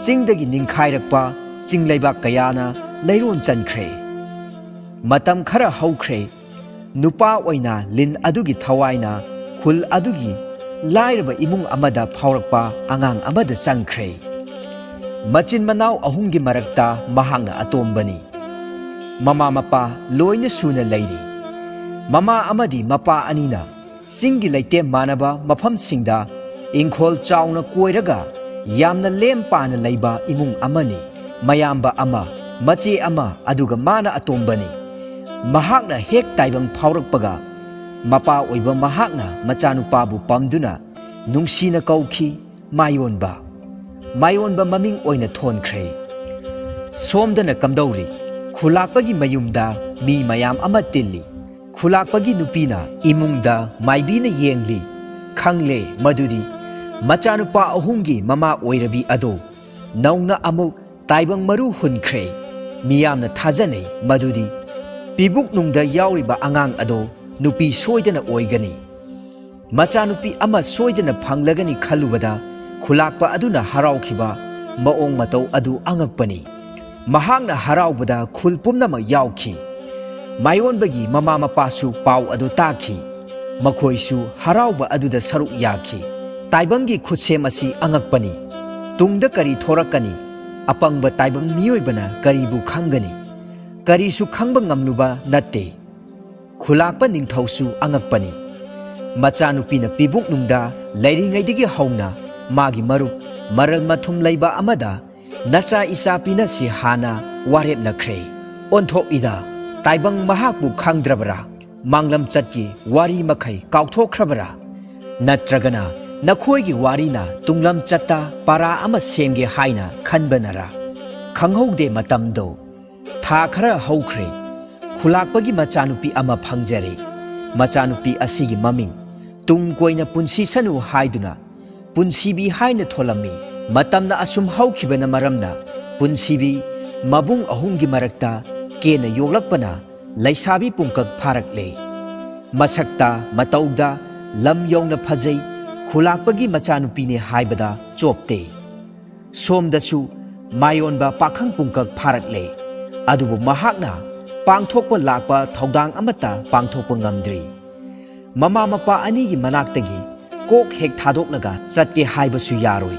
ꯆꯤꯡꯗꯒꯤ ꯅꯤꯡꯈꯥꯏꯔꯛꯄ ꯆꯤꯡ ꯂꯩꯕꯥꯛ ꯀꯌꯥꯅ ꯂꯩꯔꯣꯟ ꯆꯟꯈ꯭ꯔꯦ꯫ ꯃꯇꯝ ꯈꯔ ꯍꯧꯈ꯭ꯔꯦ꯫ ꯅꯨꯄꯥ ꯑꯣꯏꯅ ꯂꯤꯟ ꯑꯗꯨꯒꯤ ꯊꯋꯥꯏꯅ ꯈꯨꯜ ꯑꯗꯨꯒꯤ ꯂꯥꯏꯔꯕ ꯏꯃꯨꯡ ꯑꯃꯗ ꯐꯥꯎꯔꯛꯄ ꯑꯉꯥꯡ ꯑꯃꯗ ꯆꯪꯈ꯭ꯔꯦ꯫ ꯃꯆꯤꯟ ꯃꯅꯥꯎ ꯑꯍꯨꯝꯒꯤ ꯃꯔꯛꯇ ꯃꯍꯥꯛꯅ ꯑꯇꯣꯝꯕꯅꯤ꯫ ꯃꯃꯥ ꯃꯄꯥ ꯂꯣꯏꯅ ꯁꯨꯅ ꯂꯩꯔꯤ꯫ ꯃꯃꯥ ꯑꯃꯗꯤ ꯃꯄꯥ ꯑꯅꯤꯅ ꯆꯤꯡꯒꯤ ꯂꯩꯇꯦꯝ ꯃꯥꯟꯅꯕ ꯃꯐꯝꯁꯤꯡꯗ ꯏꯪꯈꯣꯜ ꯆꯥꯎꯅ ꯀꯣꯏꯔꯒ ꯌꯥꯝꯅ ꯂꯦꯝ ꯄꯥꯅ ꯂꯩꯕ ꯏꯃꯨꯡ ꯑꯃꯅꯤ꯫ ꯃꯌꯥꯝꯕ ꯑꯃ, ꯃꯆꯦ ꯑꯃ, ꯑꯗꯨꯒ ꯃꯥꯅ ꯑꯇꯣꯝꯕꯅꯤ꯫ ꯃꯍꯥꯛꯅ ꯍꯦꯛ ꯇꯥꯏꯕꯪ ꯐꯥꯎꯔꯛꯄꯒ, ꯃꯄꯥ ꯑꯣꯏꯕ ꯃꯍꯥꯛꯅ ꯃꯆꯥꯅꯨꯄꯥꯕꯨ ꯄꯝꯗꯨꯅ ꯅꯨꯡꯁꯤꯅ ꯀꯧꯈꯤ, "ꯃꯥꯌꯣꯟꯕ"꯫ ꯃꯥꯌꯣꯟꯕ ꯃꯃꯤꯡ ꯑꯣꯏꯅ ꯊꯣꯟꯈ꯭ꯔꯦ꯫ ꯁꯣꯝꯗꯅ ꯀꯝꯗꯧꯔꯤ? ꯈꯨꯂꯥꯛꯄꯒꯤ ꯃꯌꯨꯝꯗ ꯃꯤ ꯃꯌꯥꯝ ꯑꯃ ꯇꯤꯜꯂꯤ꯫ ꯈꯨꯂꯥꯛꯄꯒꯤ ꯅꯨꯄꯤꯅ ꯏꯃꯨꯡꯗ ꯃꯥꯏꯕꯤꯅ ꯌꯦꯡꯂꯤ꯫ ꯈꯪꯂꯦ ꯃꯗꯨꯗꯤ ꯃꯆꯥꯅꯨꯄꯥ ꯑꯍꯨꯝꯒꯤ ꯃꯃꯥ ꯑꯣꯏꯔꯕꯤ ꯑꯗꯣ ꯅꯧꯅ ꯑꯃꯨꯛ ꯇꯥꯏꯕꯪ ꯃꯔꯨ ꯍꯨꯟꯈ꯭ꯔꯦ꯫ ꯃꯤꯌꯥꯝꯅ ꯊꯥꯖꯅꯩ ꯃꯗꯨꯗꯤ ꯄꯤꯕꯨꯛꯅꯨꯡꯗ ꯌꯥꯎꯔꯤꯕ ꯑꯉꯥꯡ ꯑꯗꯣ ꯅꯨꯄꯤ ꯁꯣꯏꯗꯅ ꯑꯣꯏꯒꯅꯤ꯫ ꯃꯆꯥꯅꯨꯄꯤ ꯑꯃ ꯁꯣꯏꯗꯅ ꯐꯪꯂꯒꯅꯤ ꯈꯜꯂꯨꯕꯗ ꯈꯨꯂꯥꯛꯄ ꯑꯗꯨꯅ ꯍꯔꯥꯎꯈꯤꯕ ꯃꯑꯣꯡ ꯃꯇꯧ ꯑꯗꯨ ꯑꯉꯛꯄꯅꯤ꯫ ꯃꯍꯥꯛꯅ ꯍꯔꯥꯎꯕꯗ ꯈꯨꯜ ꯄꯨꯝꯅꯃꯛ ꯌꯥꯎꯈꯤ꯫ ꯃꯥꯌꯣꯟꯕꯒꯤ ꯃꯃꯥ ꯃꯄꯥꯁꯨ ꯄꯥꯎ ꯑꯗꯨ ꯇꯥꯈꯤ꯫ ꯃꯈꯣꯏꯁꯨ ꯍꯔꯥꯎꯕ ꯑꯗꯨꯗ ꯁꯔꯨꯛ ꯌꯥꯈꯤ꯫ ꯇꯥꯏꯕꯪꯒꯤ ꯈꯨꯠꯁꯦꯝ ꯑꯁꯤ ꯑꯉꯛꯄꯅꯤ꯫ ꯇꯨꯡꯗ ꯀꯔꯤ ꯊꯣꯔꯛꯀꯅꯤ? ꯑꯄꯪꯕ ꯇꯥꯏꯕꯪ ꯃꯤꯑꯣꯏꯕꯅ ꯀꯔꯤꯕꯨ ꯈꯪꯒꯅꯤ? ꯀꯔꯤꯁꯨ ꯈꯪꯕ ꯉꯝꯂꯨꯕ ꯅꯠꯇꯦ꯫ ꯈꯨꯂꯥꯛꯄ ꯅꯤꯡꯊꯧꯁꯨ ꯑꯉꯛꯄꯅꯤ꯫ ꯃꯆꯥꯅꯨꯄꯤꯅ ꯄꯤꯕꯨꯛꯅꯨꯡꯗ ꯂꯩꯔꯤꯉꯩꯗꯒꯤ ꯍꯧꯅ ꯃꯥꯒꯤ ꯃꯔꯨꯞ ꯃꯔꯜ ꯃꯊꯨꯝ ꯂꯩꯕ ꯑꯃꯗ ꯅꯆꯥ ꯏꯆꯥ ꯄꯤꯅꯁꯤ ꯍꯥꯟꯅ ꯋꯥꯔꯦꯞꯅꯈ꯭ꯔꯦ꯫ ꯑꯣꯟꯊꯣꯛꯏꯗ, ꯇꯥꯏꯕꯪ ꯃꯍꯥꯛꯄꯨ ꯈꯪꯗ꯭ꯔꯕꯔꯥ? ꯃꯥꯡꯂꯝꯆꯠꯀꯤ ꯋꯥꯔꯤ ꯃꯈꯩ ꯀꯥꯎꯊꯣꯛꯈ꯭ꯔꯕꯔꯥ? ꯅꯠꯇ꯭ꯔꯒꯅ ꯅꯈꯣꯏꯒꯤ ꯋꯥꯔꯤꯅ ꯇꯨꯡꯂꯝꯆꯠꯇ ꯄꯔꯥ ꯑꯃ ꯁꯦꯝꯒꯦ ꯍꯥꯏꯅ ꯈꯟꯕꯅꯔꯥ? ꯈꯪꯍꯧꯗꯦ ꯃꯇꯝꯗꯣ꯫ ꯊꯥ ꯈꯔ ꯍꯧꯈ꯭ꯔꯦ꯫ ꯈꯨꯂꯥꯛꯄꯒꯤ ꯃꯆꯥꯅꯨꯄꯤ ꯑꯃ ꯐꯪꯖꯔꯦ꯫ ꯃꯆꯥꯅꯨꯄꯤ ꯑꯁꯤꯒꯤ ꯃꯃꯤꯡ ꯇꯨꯡ ꯀꯣꯏꯅ ꯄꯨꯟꯁꯤꯁꯅꯨ ꯍꯥꯏꯗꯨꯅ ꯄꯨꯟꯁꯤꯕꯤ ꯍꯥꯏꯅ ꯊꯣꯜꯂꯝꯃꯤ꯫ ꯃꯇꯝꯅ ꯑꯁꯨꯝ ꯍꯧꯈꯤꯕꯅ ꯃꯔꯝꯅ ꯄꯨꯟꯁꯤꯕꯤ ꯃꯕꯨꯡ ꯑꯍꯨꯝꯒꯤ ꯃꯔꯛꯇ ꯀꯦꯅ ꯌꯣꯛꯂꯛꯄꯅ ꯂꯩꯁꯥꯕꯤ ꯄꯨꯡꯀꯛ ꯐꯥꯔꯛꯂꯦ꯫ ꯃꯁꯛꯇ ꯃꯇꯧꯗ ꯂꯝ ꯌꯧꯅ ꯐꯖꯩ꯫ ꯈꯨꯂꯥꯛꯄꯒꯤ ꯃꯆꯥꯅꯨꯄꯤꯅꯦ ꯍꯥꯏꯕꯗ ꯆꯣꯞꯇꯦ꯫ ꯁꯣꯝꯗꯁꯨ ꯃꯥꯌꯣꯟꯕ ꯄꯥꯈꯪ ꯄꯨꯡꯀꯛ ꯐꯥꯔꯛꯂꯦ꯫ ꯑꯗꯨꯕꯨ ꯃꯍꯥꯛꯅ ꯄꯥꯡꯊꯣꯛꯄ ꯂꯥꯛꯄ ꯊꯧꯗꯥꯡ ꯑꯃꯠꯇ ꯄꯥꯡꯊꯣꯛꯄ ꯉꯝꯗ꯭ꯔꯤ꯫ ꯃꯃꯥ ꯃꯄꯥ ꯑꯅꯤꯒꯤ ꯃꯅꯥꯛꯇꯒꯤ ꯀꯣꯛ ꯍꯦꯛ ꯊꯥꯗꯣꯛꯂꯒ ꯆꯠꯀꯦ ꯍꯥꯏꯕꯁꯨ ꯌꯥꯔꯣꯏ꯫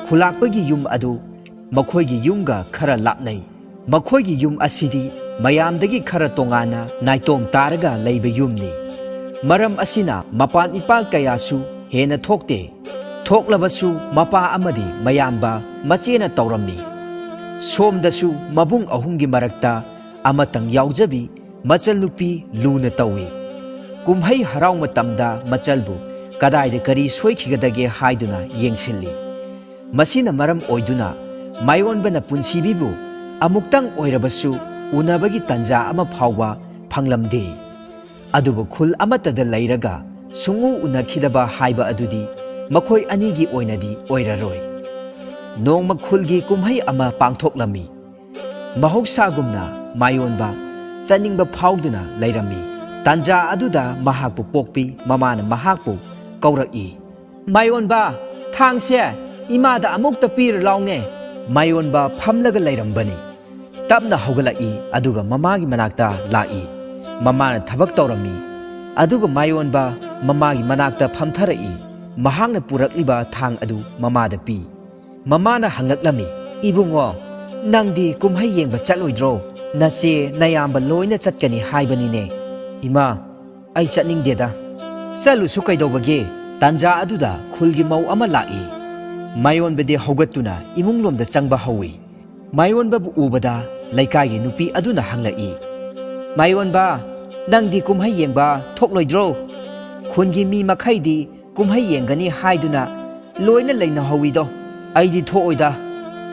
ꯈꯨꯂꯥꯛꯄꯒꯤ ꯌꯨꯝ ꯑꯗꯨ ꯃꯈꯣꯏꯒꯤ ꯌꯨꯝꯒ ꯈꯔ ꯂꯥꯞꯅꯩ꯫ ꯃꯈꯣꯏꯒꯤ ꯌꯨꯝ ꯑꯁꯤꯗꯤ ꯃꯌꯥꯝꯗꯒꯤ ꯈꯔ ꯇꯣꯉꯥꯟꯅ ꯅꯥꯏꯇꯣꯝ ꯇꯥꯔꯒ ꯂꯩꯕ ꯌꯨꯝꯅꯤ꯫ ꯃꯔꯝ ꯑꯁꯤꯅ ꯃꯄꯥꯟ ꯏꯄꯥꯜ ꯀꯌꯥꯁꯨ ꯍꯦꯟꯅ ꯊꯣꯛꯇꯦ꯫ ꯊꯣꯛꯂꯕꯁꯨ ꯃꯄꯥ ꯑꯃꯗꯤ ꯃꯌꯥꯝꯕ ꯃꯆꯦꯅ ꯇꯧꯔꯝꯃꯤ꯫ ꯁꯣꯝꯗꯁꯨ ꯃꯕꯨꯡ ꯑꯍꯨꯝꯒꯤ ꯃꯔꯛꯇ ꯑꯃꯇꯪ ꯌꯥꯎꯖꯕꯤ ꯃꯆꯜ ꯅꯨꯄꯤ ꯂꯨꯅ ꯇꯧꯏ꯫ ꯀꯨꯝꯍꯩ ꯍꯔꯥꯎ ꯃꯇꯝꯗ ꯃꯆꯜꯕꯨ ꯀꯗꯥꯏꯗ ꯀꯔꯤ ꯁꯣꯏꯈꯤꯒꯗꯒꯦ ꯍꯥꯏꯗꯨꯅ ꯌꯦꯡꯁꯤꯜꯂꯤ꯫ ꯃꯁꯤꯅ ꯃꯔꯝ ꯑꯣꯏꯗꯨꯅ ꯃꯥꯏꯑꯣꯟꯕꯅ ꯄꯨꯟꯁꯤꯕꯤꯕꯨ ꯑꯃꯨꯛꯇꯪ ꯑꯣꯏꯔꯕꯁꯨ ꯎꯅꯕꯒꯤ ꯇꯟꯖꯥ ꯑꯃ ꯐꯥꯎꯕ ꯐꯪꯂꯝꯗꯦ꯫ ꯑꯗꯨꯕꯨ ꯈꯨꯜ ꯑꯃꯠꯇꯗ ꯂꯩꯔꯒ ꯁꯨꯡꯎ ꯎꯅꯈꯤꯗꯕ ꯍꯥꯏꯕ ꯑꯗꯨꯗꯤ ꯃꯈꯣꯏ ꯑꯅꯤꯒꯤ ꯑꯣꯏꯅꯗꯤ ꯑꯣꯏꯔꯔꯣꯏ꯫ ꯅꯣꯡꯃ ꯈꯨꯜꯒꯤ ꯀꯨꯝꯍꯩ ꯑꯃ ꯄꯥꯡꯊꯣꯛꯂꯝꯃꯤ꯫ ꯃꯍꯧꯁꯥꯒꯨꯝꯅ ꯃꯥꯏꯑꯣꯟꯕ ꯆꯠꯅꯤꯡꯕ ꯐꯥꯎꯗꯨꯅ ꯂꯩꯔꯝꯃꯤ꯫ ꯇꯥꯟꯖꯥ ꯑꯗꯨꯗ ꯃꯍꯥꯛꯄꯨ ꯄꯣꯛꯄꯤ ꯃꯃꯥꯅ ꯃꯍꯥꯛꯄꯨ ꯀꯧꯔꯛꯏ꯫ "ꯃꯥꯏꯑꯣꯟꯕ, ꯊꯥꯡꯁꯦ ꯏꯃꯥꯗ ꯑꯃꯨꯛꯇ ꯄꯤꯔꯨ ꯂꯥꯎꯅꯦ꯫" ꯃꯥꯏꯑꯣꯟꯕ ꯐꯝꯂꯒ ꯂꯩꯔꯝꯕꯅꯤ꯫ ꯇꯞꯅ ꯍꯧꯒꯠꯂꯛꯏ, ꯑꯗꯨꯒ ꯃꯃꯥꯒꯤ ꯃꯅꯥꯛꯇ ꯂꯥꯛꯏ꯫ ꯃꯃꯥꯅ ꯊꯕꯛ ꯇꯧꯔꯝꯃꯤ꯫ ꯑꯗꯨꯒ ꯃꯥꯏꯑꯣꯟꯕ ꯃꯃꯥꯒꯤ ꯃꯅꯥꯛꯇ ꯐꯝꯊꯔꯛꯏ꯫ ꯃꯍꯥꯛꯅ ꯄꯨꯔꯛꯂꯤꯕ ꯊꯥꯡ ꯑꯗꯨ ꯃꯃꯥꯗ ꯄꯤ꯫ ꯃꯃꯥꯅ ꯍꯪꯂꯛꯂꯝꯃꯤ, "ꯏꯕꯨꯡꯉꯣ, ꯅꯪꯗꯤ ꯀꯨꯝꯍꯩ ꯌꯦꯡꯕ ꯆꯠꯂꯣꯏꯗ꯭ꯔꯣ? ꯅꯆꯦ ꯅꯌꯥꯝꯕ ꯂꯣꯏꯅ ꯆꯠꯀꯅꯤ ꯍꯥꯏꯕꯅꯤꯅꯦ꯫" "ꯏꯃꯥ, ꯑꯩ ꯆꯠꯅꯤꯡꯗꯦꯗ꯫" "ꯆꯠꯂꯨꯁꯨ ꯀꯩꯗꯧꯕꯒꯦ?" ꯇꯥꯟꯖꯥ ꯑꯗꯨꯗ ꯈꯨꯜꯒꯤ ꯃꯧ ꯑꯃ ꯂꯥꯛꯏ꯫ ꯃꯥꯏꯑꯣꯟꯕꯗꯤ ꯍꯧꯒꯠꯇꯨꯅ ꯏꯃꯨꯡꯂꯣꯝꯗ ꯆꯪꯕ ꯍꯧꯏ꯫ ꯃꯥꯏꯑꯣꯟꯕꯕꯨ ꯎꯕꯗ ꯂꯩꯀꯥꯏꯒꯤ ꯅꯨꯄꯤ ꯑꯗꯨꯅ ꯍꯪꯂꯛꯏ, "ꯃꯥꯏꯑꯣꯟꯕ, ꯅꯪꯗꯤ ꯀꯨꯝꯍꯩ ꯌꯦꯡꯕ ꯊꯣꯛꯂꯣꯏꯗ꯭ꯔꯣ? ꯈꯨꯟꯒꯤ ꯃꯤ ꯃꯈꯩꯗꯤ ꯀꯨꯝꯍꯩ ꯌꯦꯡꯒꯅꯤ ꯍꯥꯏꯗꯨꯅ ꯂꯣꯏꯅ ꯂꯩꯅꯍꯧꯋꯤꯗꯣ꯫ ꯑꯩꯗꯤ ꯊꯣꯛꯑꯣꯏꯗ꯫"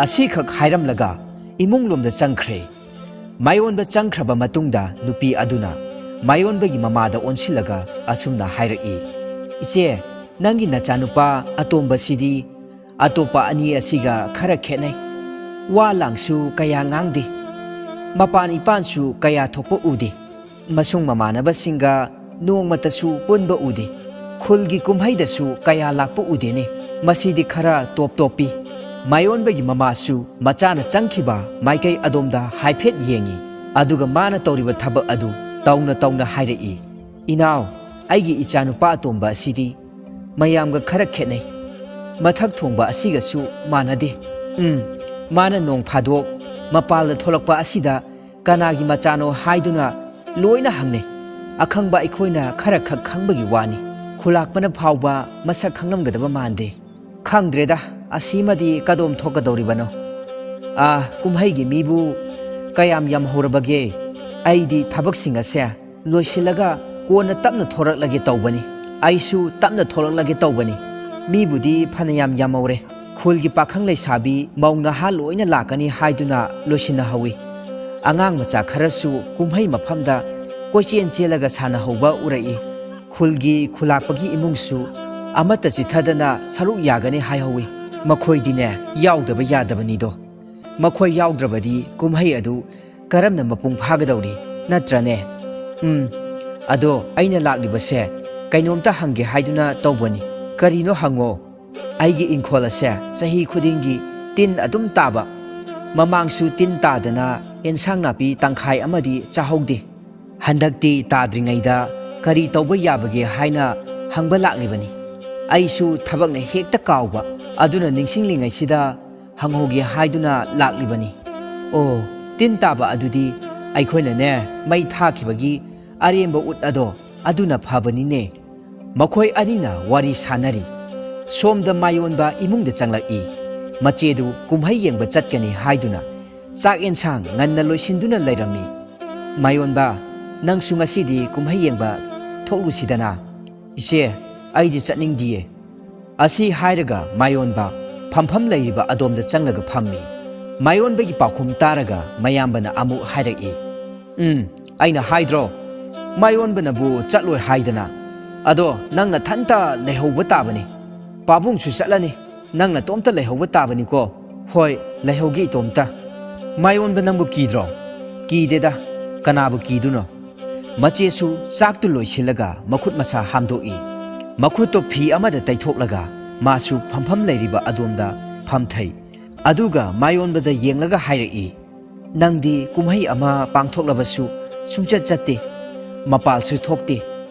ꯑꯁꯤꯈꯛ ꯍꯥꯏꯔꯝꯂꯒ ꯏꯃꯨꯡꯂꯣꯝꯗ ꯆꯪꯈ꯭ꯔꯦ꯫ ꯃꯥꯏꯑꯣꯟꯕ ꯆꯪꯈ꯭ꯔꯕ ꯃꯇꯨꯡꯗ ꯅꯨꯄꯤ ꯑꯗꯨꯅ ꯃꯥꯏꯑꯣꯟꯕꯒꯤ ꯃꯃꯥꯗ ꯑꯣꯟꯁꯤꯜꯂꯒ ꯑꯁꯨꯝꯅ ꯍꯥꯏꯔꯛꯏ, "ꯏꯆꯦ, ꯅꯪꯒꯤ ꯅꯆꯥꯅꯨꯄꯥ ꯑꯇꯣꯝꯕꯁꯤꯗꯤ ꯑꯇꯣꯞꯄ ꯑꯅꯤ ꯑꯁꯤꯒ ꯈꯔ ꯈꯦꯠꯅꯩ꯫ ꯋꯥ ꯂꯥꯡꯁꯨ ꯀꯌꯥ ꯉꯥꯡꯗꯦ꯫ ꯃꯄꯥꯟ ꯏꯄꯥꯟꯁꯨ ꯀꯌꯥ ꯊꯣꯛꯄ ꯎꯗꯦ꯫ ꯃꯁꯨꯡ ꯃꯃꯥꯟꯅꯕꯁꯤꯡꯒ ꯅꯣꯡꯃꯇꯁꯨ ꯄꯨꯟꯕ ꯎꯗꯦ꯫ ꯈꯨꯜꯒꯤ ꯀꯨꯝꯍꯩꯗꯁꯨ ꯀꯌꯥ ꯂꯥꯛꯄ ꯎꯗꯦꯅꯦ꯫ ꯃꯁꯤꯗꯤ ꯈꯔ ꯇꯣꯞ ꯇꯣꯞꯄꯤ꯫" ꯃꯥꯏꯑꯣꯟꯕꯒꯤ ꯃꯃꯥꯁꯨ ꯃꯆꯥꯅ ꯆꯪꯈꯤꯕ ꯃꯥꯏꯀꯩ ꯑꯗꯣꯝꯗ ꯍꯥꯏꯐꯦꯠ ꯌꯦꯡꯏ, ꯑꯗꯨꯒ ꯃꯥꯅ ꯇꯧꯔꯤꯕ ꯊꯕꯛ ꯑꯗꯨ ꯇꯧꯅ ꯇꯧꯅ ꯍꯥꯏꯔꯛꯏ, "ꯏꯅꯥꯎ, ꯑꯩꯒꯤ ꯏꯆꯥꯅꯨꯄꯥ ꯑꯇꯣꯝꯕ ꯑꯁꯤꯗꯤ ꯃꯌꯥꯝꯒ ꯈꯔ ꯈꯦꯠꯅꯩ꯫ ꯃꯊꯛ ꯊꯣꯡꯕ ꯑꯁꯤꯒꯁꯨ ꯃꯥꯟꯅꯗꯦ꯫ ꯎꯝ, ꯃꯥꯅ ꯅꯣꯡ ꯐꯥꯗꯣꯛ ꯃꯄꯥꯜꯗ ꯊꯣꯛꯂꯛꯄ ꯑꯁꯤꯗ ꯀꯅꯥꯒꯤ ꯃꯆꯥꯅꯣ ꯍꯥꯏꯗꯨꯅ ꯂꯣꯏꯅ ꯍꯪꯅꯩ꯫ ꯑꯈꯪꯕ ꯑꯩꯈꯣꯏꯅ ꯈꯔ ꯈꯛ ꯈꯪꯕꯒꯤ ꯋꯥꯅꯤ꯫ ꯈꯨꯂꯥꯛꯄꯅ ꯐꯥꯎꯕ ꯃꯁꯛ ꯈꯪꯂꯝꯒꯗꯕ ꯃꯥꯟꯗꯦ꯫ ꯈꯪꯗ꯭ꯔꯦꯗ, ꯑꯁꯤꯃꯗꯤ ꯀꯗꯣꯝ ꯊꯣꯛꯀꯗꯧꯔꯤꯕꯅꯣ? ꯑꯥ, ꯀꯨꯝꯍꯩꯒꯤ ꯃꯤꯕꯨ ꯀꯌꯥꯝ ꯌꯥꯝꯍꯧꯔꯕꯒꯦ?" ꯑꯩꯗꯤ ꯊꯕꯛꯁꯤꯡ ꯑꯁꯦ ꯂꯣꯏꯁꯤꯜꯂꯒ ꯀꯣꯟꯅ ꯇꯞꯅ ꯊꯣꯔꯛꯂꯒꯦ ꯇꯧꯕꯅꯤ꯫ ꯑꯩꯁꯨ ꯇꯞꯅ ꯊꯣꯔꯛꯂꯒꯦ ꯇꯧꯕꯅꯤ꯫ ꯃꯤꯕꯨꯗꯤ ꯐꯅꯌꯥꯝ ꯌꯥꯝꯍꯧꯔꯦ꯫ ꯈꯨꯜꯒꯤ ꯄꯥꯈꯪ ꯂꯩꯁꯥꯕꯤ, ꯃꯧ ꯅꯍꯥ ꯂꯣꯏꯅ ꯂꯥꯛꯀꯅꯤ ꯍꯥꯏꯗꯨꯅ ꯂꯣꯏꯁꯤꯟꯅꯍꯧꯏ꯫ ꯑꯉꯥꯡ ꯃꯆꯥ ꯈꯔꯁꯨ ꯀꯨꯝꯍꯩ ꯃꯐꯝꯗ ꯀꯣꯏꯆꯦꯟ ꯆꯦꯜꯂꯒ ꯁꯥꯟꯅꯍꯧꯕ ꯎꯔꯛꯏ꯫ ꯈꯨꯜꯒꯤ ꯈꯨꯂꯥꯛꯄꯒꯤ ꯏꯃꯨꯡꯁꯨ ꯑꯃꯠꯇ ꯆꯤꯠꯊꯗꯅ ꯁꯔꯨꯛ ꯌꯥꯒꯅꯤ ꯍꯥꯏꯍꯧꯏ꯫ ꯃꯈꯣꯏꯗꯤꯅꯦ, ꯌꯥꯎꯗꯕ ꯌꯥꯗꯕꯅꯤꯗꯣ꯫ ꯃꯈꯣꯏ ꯌꯥꯎꯗ꯭ꯔꯕꯗꯤ ꯀꯨꯝꯍꯩ ꯑꯗꯨ ꯀꯔꯝꯅ ꯃꯄꯨꯡ ꯐꯥꯒꯗꯧꯔꯤ, ꯅꯠꯇ꯭ꯔꯅꯦ? ꯎꯝ, ꯑꯗꯣ ꯑꯩꯅ ꯂꯥꯛꯂꯤꯕꯁꯦ ꯀꯩꯅꯣꯝꯇ ꯍꯪꯒꯦ ꯍꯥꯏꯗꯨꯅ ꯇꯧꯕꯅꯤ꯫ ꯀꯔꯤꯅꯣ ꯍꯪꯉꯣ꯫ ꯑꯩꯒꯤ ꯏꯪꯈꯣꯜ ꯑꯁꯦ ꯆꯍꯤ ꯈꯨꯗꯤꯡꯒꯤ ꯇꯤꯟ ꯑꯗꯨꯝ ꯇꯥꯕ꯫ ꯃꯃꯥꯡꯁꯨ ꯇꯤꯟ ꯇꯥꯗꯅ ꯑꯦꯟꯁꯥꯡ ꯅꯥꯄꯤ ꯇꯪꯈꯥꯏ ꯑꯃꯗꯤ ꯆꯥꯍꯧꯗꯦ꯫ ꯍꯟꯗꯛꯇꯤ ꯇꯥꯗ꯭ꯔꯤꯉꯩꯗ ꯀꯔꯤ ꯇꯧꯕ ꯌꯥꯕꯒꯦ ꯍꯥꯏꯅ ꯍꯪꯕ ꯂꯥꯛꯂꯤꯕꯅꯤ꯫ ꯑꯩꯁꯨ ꯊꯕꯛꯅ ꯍꯦꯛꯇ ꯀꯥꯎꯕ, ꯑꯗꯨꯅ ꯅꯤꯡꯁꯤꯡꯂꯤꯉꯩꯁꯤꯗ ꯍꯪꯍꯧꯒꯦ ꯍꯥꯏꯗꯨꯅ ꯂꯥꯛꯂꯤꯕꯅꯤ꯫ ꯑꯣ, ꯇꯤꯟ ꯇꯥꯕ ꯑꯗꯨꯗꯤ ꯑꯩꯈꯣꯏꯅꯅꯦ, ꯃꯩ ꯊꯥꯈꯤꯕꯒꯤ ꯑꯔꯦꯝꯕ ꯎꯠ ꯑꯗꯣ, ꯑꯗꯨꯅ ꯐꯕꯅꯤꯅꯦ꯫ ꯃꯈꯣꯏ ꯑꯅꯤꯅ ꯋꯥꯔꯤ ꯁꯥꯟꯅꯔꯤ꯫ ꯁꯣꯝꯗ ꯃꯥꯌꯣꯟꯕ ꯏꯃꯨꯡꯗ ꯆꯪꯂꯛꯏ꯫ ꯃꯆꯦꯗꯨ ꯀꯨꯝꯍꯩ ꯌꯦꯡꯕ ꯆꯠꯀꯅꯤ ꯍꯥꯏꯗꯨꯅ ꯆꯥꯛ ꯑꯦꯟꯁꯥꯡ ꯉꯟꯅ ꯂꯣꯏꯁꯤꯟꯗꯨꯅ ꯂꯩꯔꯝꯃꯤ꯫ "ꯃꯥꯌꯣꯟꯕ, ꯅꯪꯁꯨ ꯉꯁꯤꯗꯤ ꯀꯨꯝꯍꯩ ꯌꯦꯡꯕ ꯊꯣꯛꯂꯨꯁꯤꯗꯅ?" "ꯏꯆꯦ, ꯑꯩꯗꯤ ꯆꯠꯅꯤꯡꯗꯤꯌꯦ꯫" ꯑꯁꯤ ꯍꯥꯏꯔꯒ ꯃꯥꯌꯣꯟꯕ ꯐꯝꯐꯝ ꯂꯩꯔꯤꯕ ꯑꯗꯣꯝꯗ ꯆꯪꯂꯒ ꯐꯝꯃꯤ꯫ ꯃꯥꯌꯣꯟꯕꯒꯤ ꯄꯥꯎꯈꯨꯝ ꯇꯥꯔꯒ ꯃꯌꯥꯝꯕꯅ ꯑꯃꯨꯛ ꯍꯥꯏꯔꯛꯏ, "ꯎꯝ, ꯑꯩꯅ ꯍꯥꯏꯗ꯭ꯔꯣ? ꯃꯥꯌꯣꯟꯕꯅꯕꯨ ꯆꯠꯂꯣꯏ ꯍꯥꯏꯗꯅ꯫ ꯑꯗꯣ ꯅꯪ ꯅꯊꯟꯇ ꯂꯩꯍꯧꯕ ꯇꯥꯕꯅꯤ꯫ ꯄꯥꯕꯨꯡꯁꯨ ꯆꯠꯂꯅꯤ, ꯅꯪ ꯅꯇꯣꯝꯇ ꯂꯩꯍꯧꯕ ꯇꯥꯕꯅꯤꯀꯣ꯫" "ꯍꯣꯏ, ꯂꯩꯍꯧꯒꯦ ꯏꯇꯣꯝꯇ꯫" "ꯃꯥꯌꯣꯟꯕ ꯅꯪꯕꯨ ꯀꯤꯗ꯭ꯔꯣ?" "ꯀꯤꯗꯦꯗ, ꯀꯅꯥꯕꯨ ꯀꯤꯗꯨꯅꯣ?" ꯃꯆꯦꯁꯨ ꯆꯥꯛꯇꯨ ꯂꯣꯏꯁꯤꯜꯂꯒ ꯃꯈꯨꯠ ꯃꯁꯥ ꯍꯥꯝꯗꯣꯛꯏ꯫ ꯃꯈꯨꯠꯇꯣ ꯐꯤ ꯑꯃꯗ ꯇꯩꯊꯣꯛꯂꯒ ꯃꯥꯁꯨ ꯐꯝꯐꯝ ꯂꯩꯔꯤꯕ ꯑꯗꯣꯝꯗ ꯐꯝꯊꯩ꯫ ꯑꯗꯨꯒ ꯃꯥꯌꯣꯟꯕꯗ ꯌꯦꯡꯂꯒ ꯍꯥꯏꯔꯛꯏ, "ꯅꯪꯗꯤ ꯀꯨꯝꯍꯩ ꯑꯃ ꯄꯥꯡꯊꯣꯛꯂꯕꯁꯨ ꯁꯨꯡꯆꯠ ꯆꯠꯇꯦ, ꯃꯄꯥꯜꯁꯨ ꯊꯣꯛꯇꯦ꯫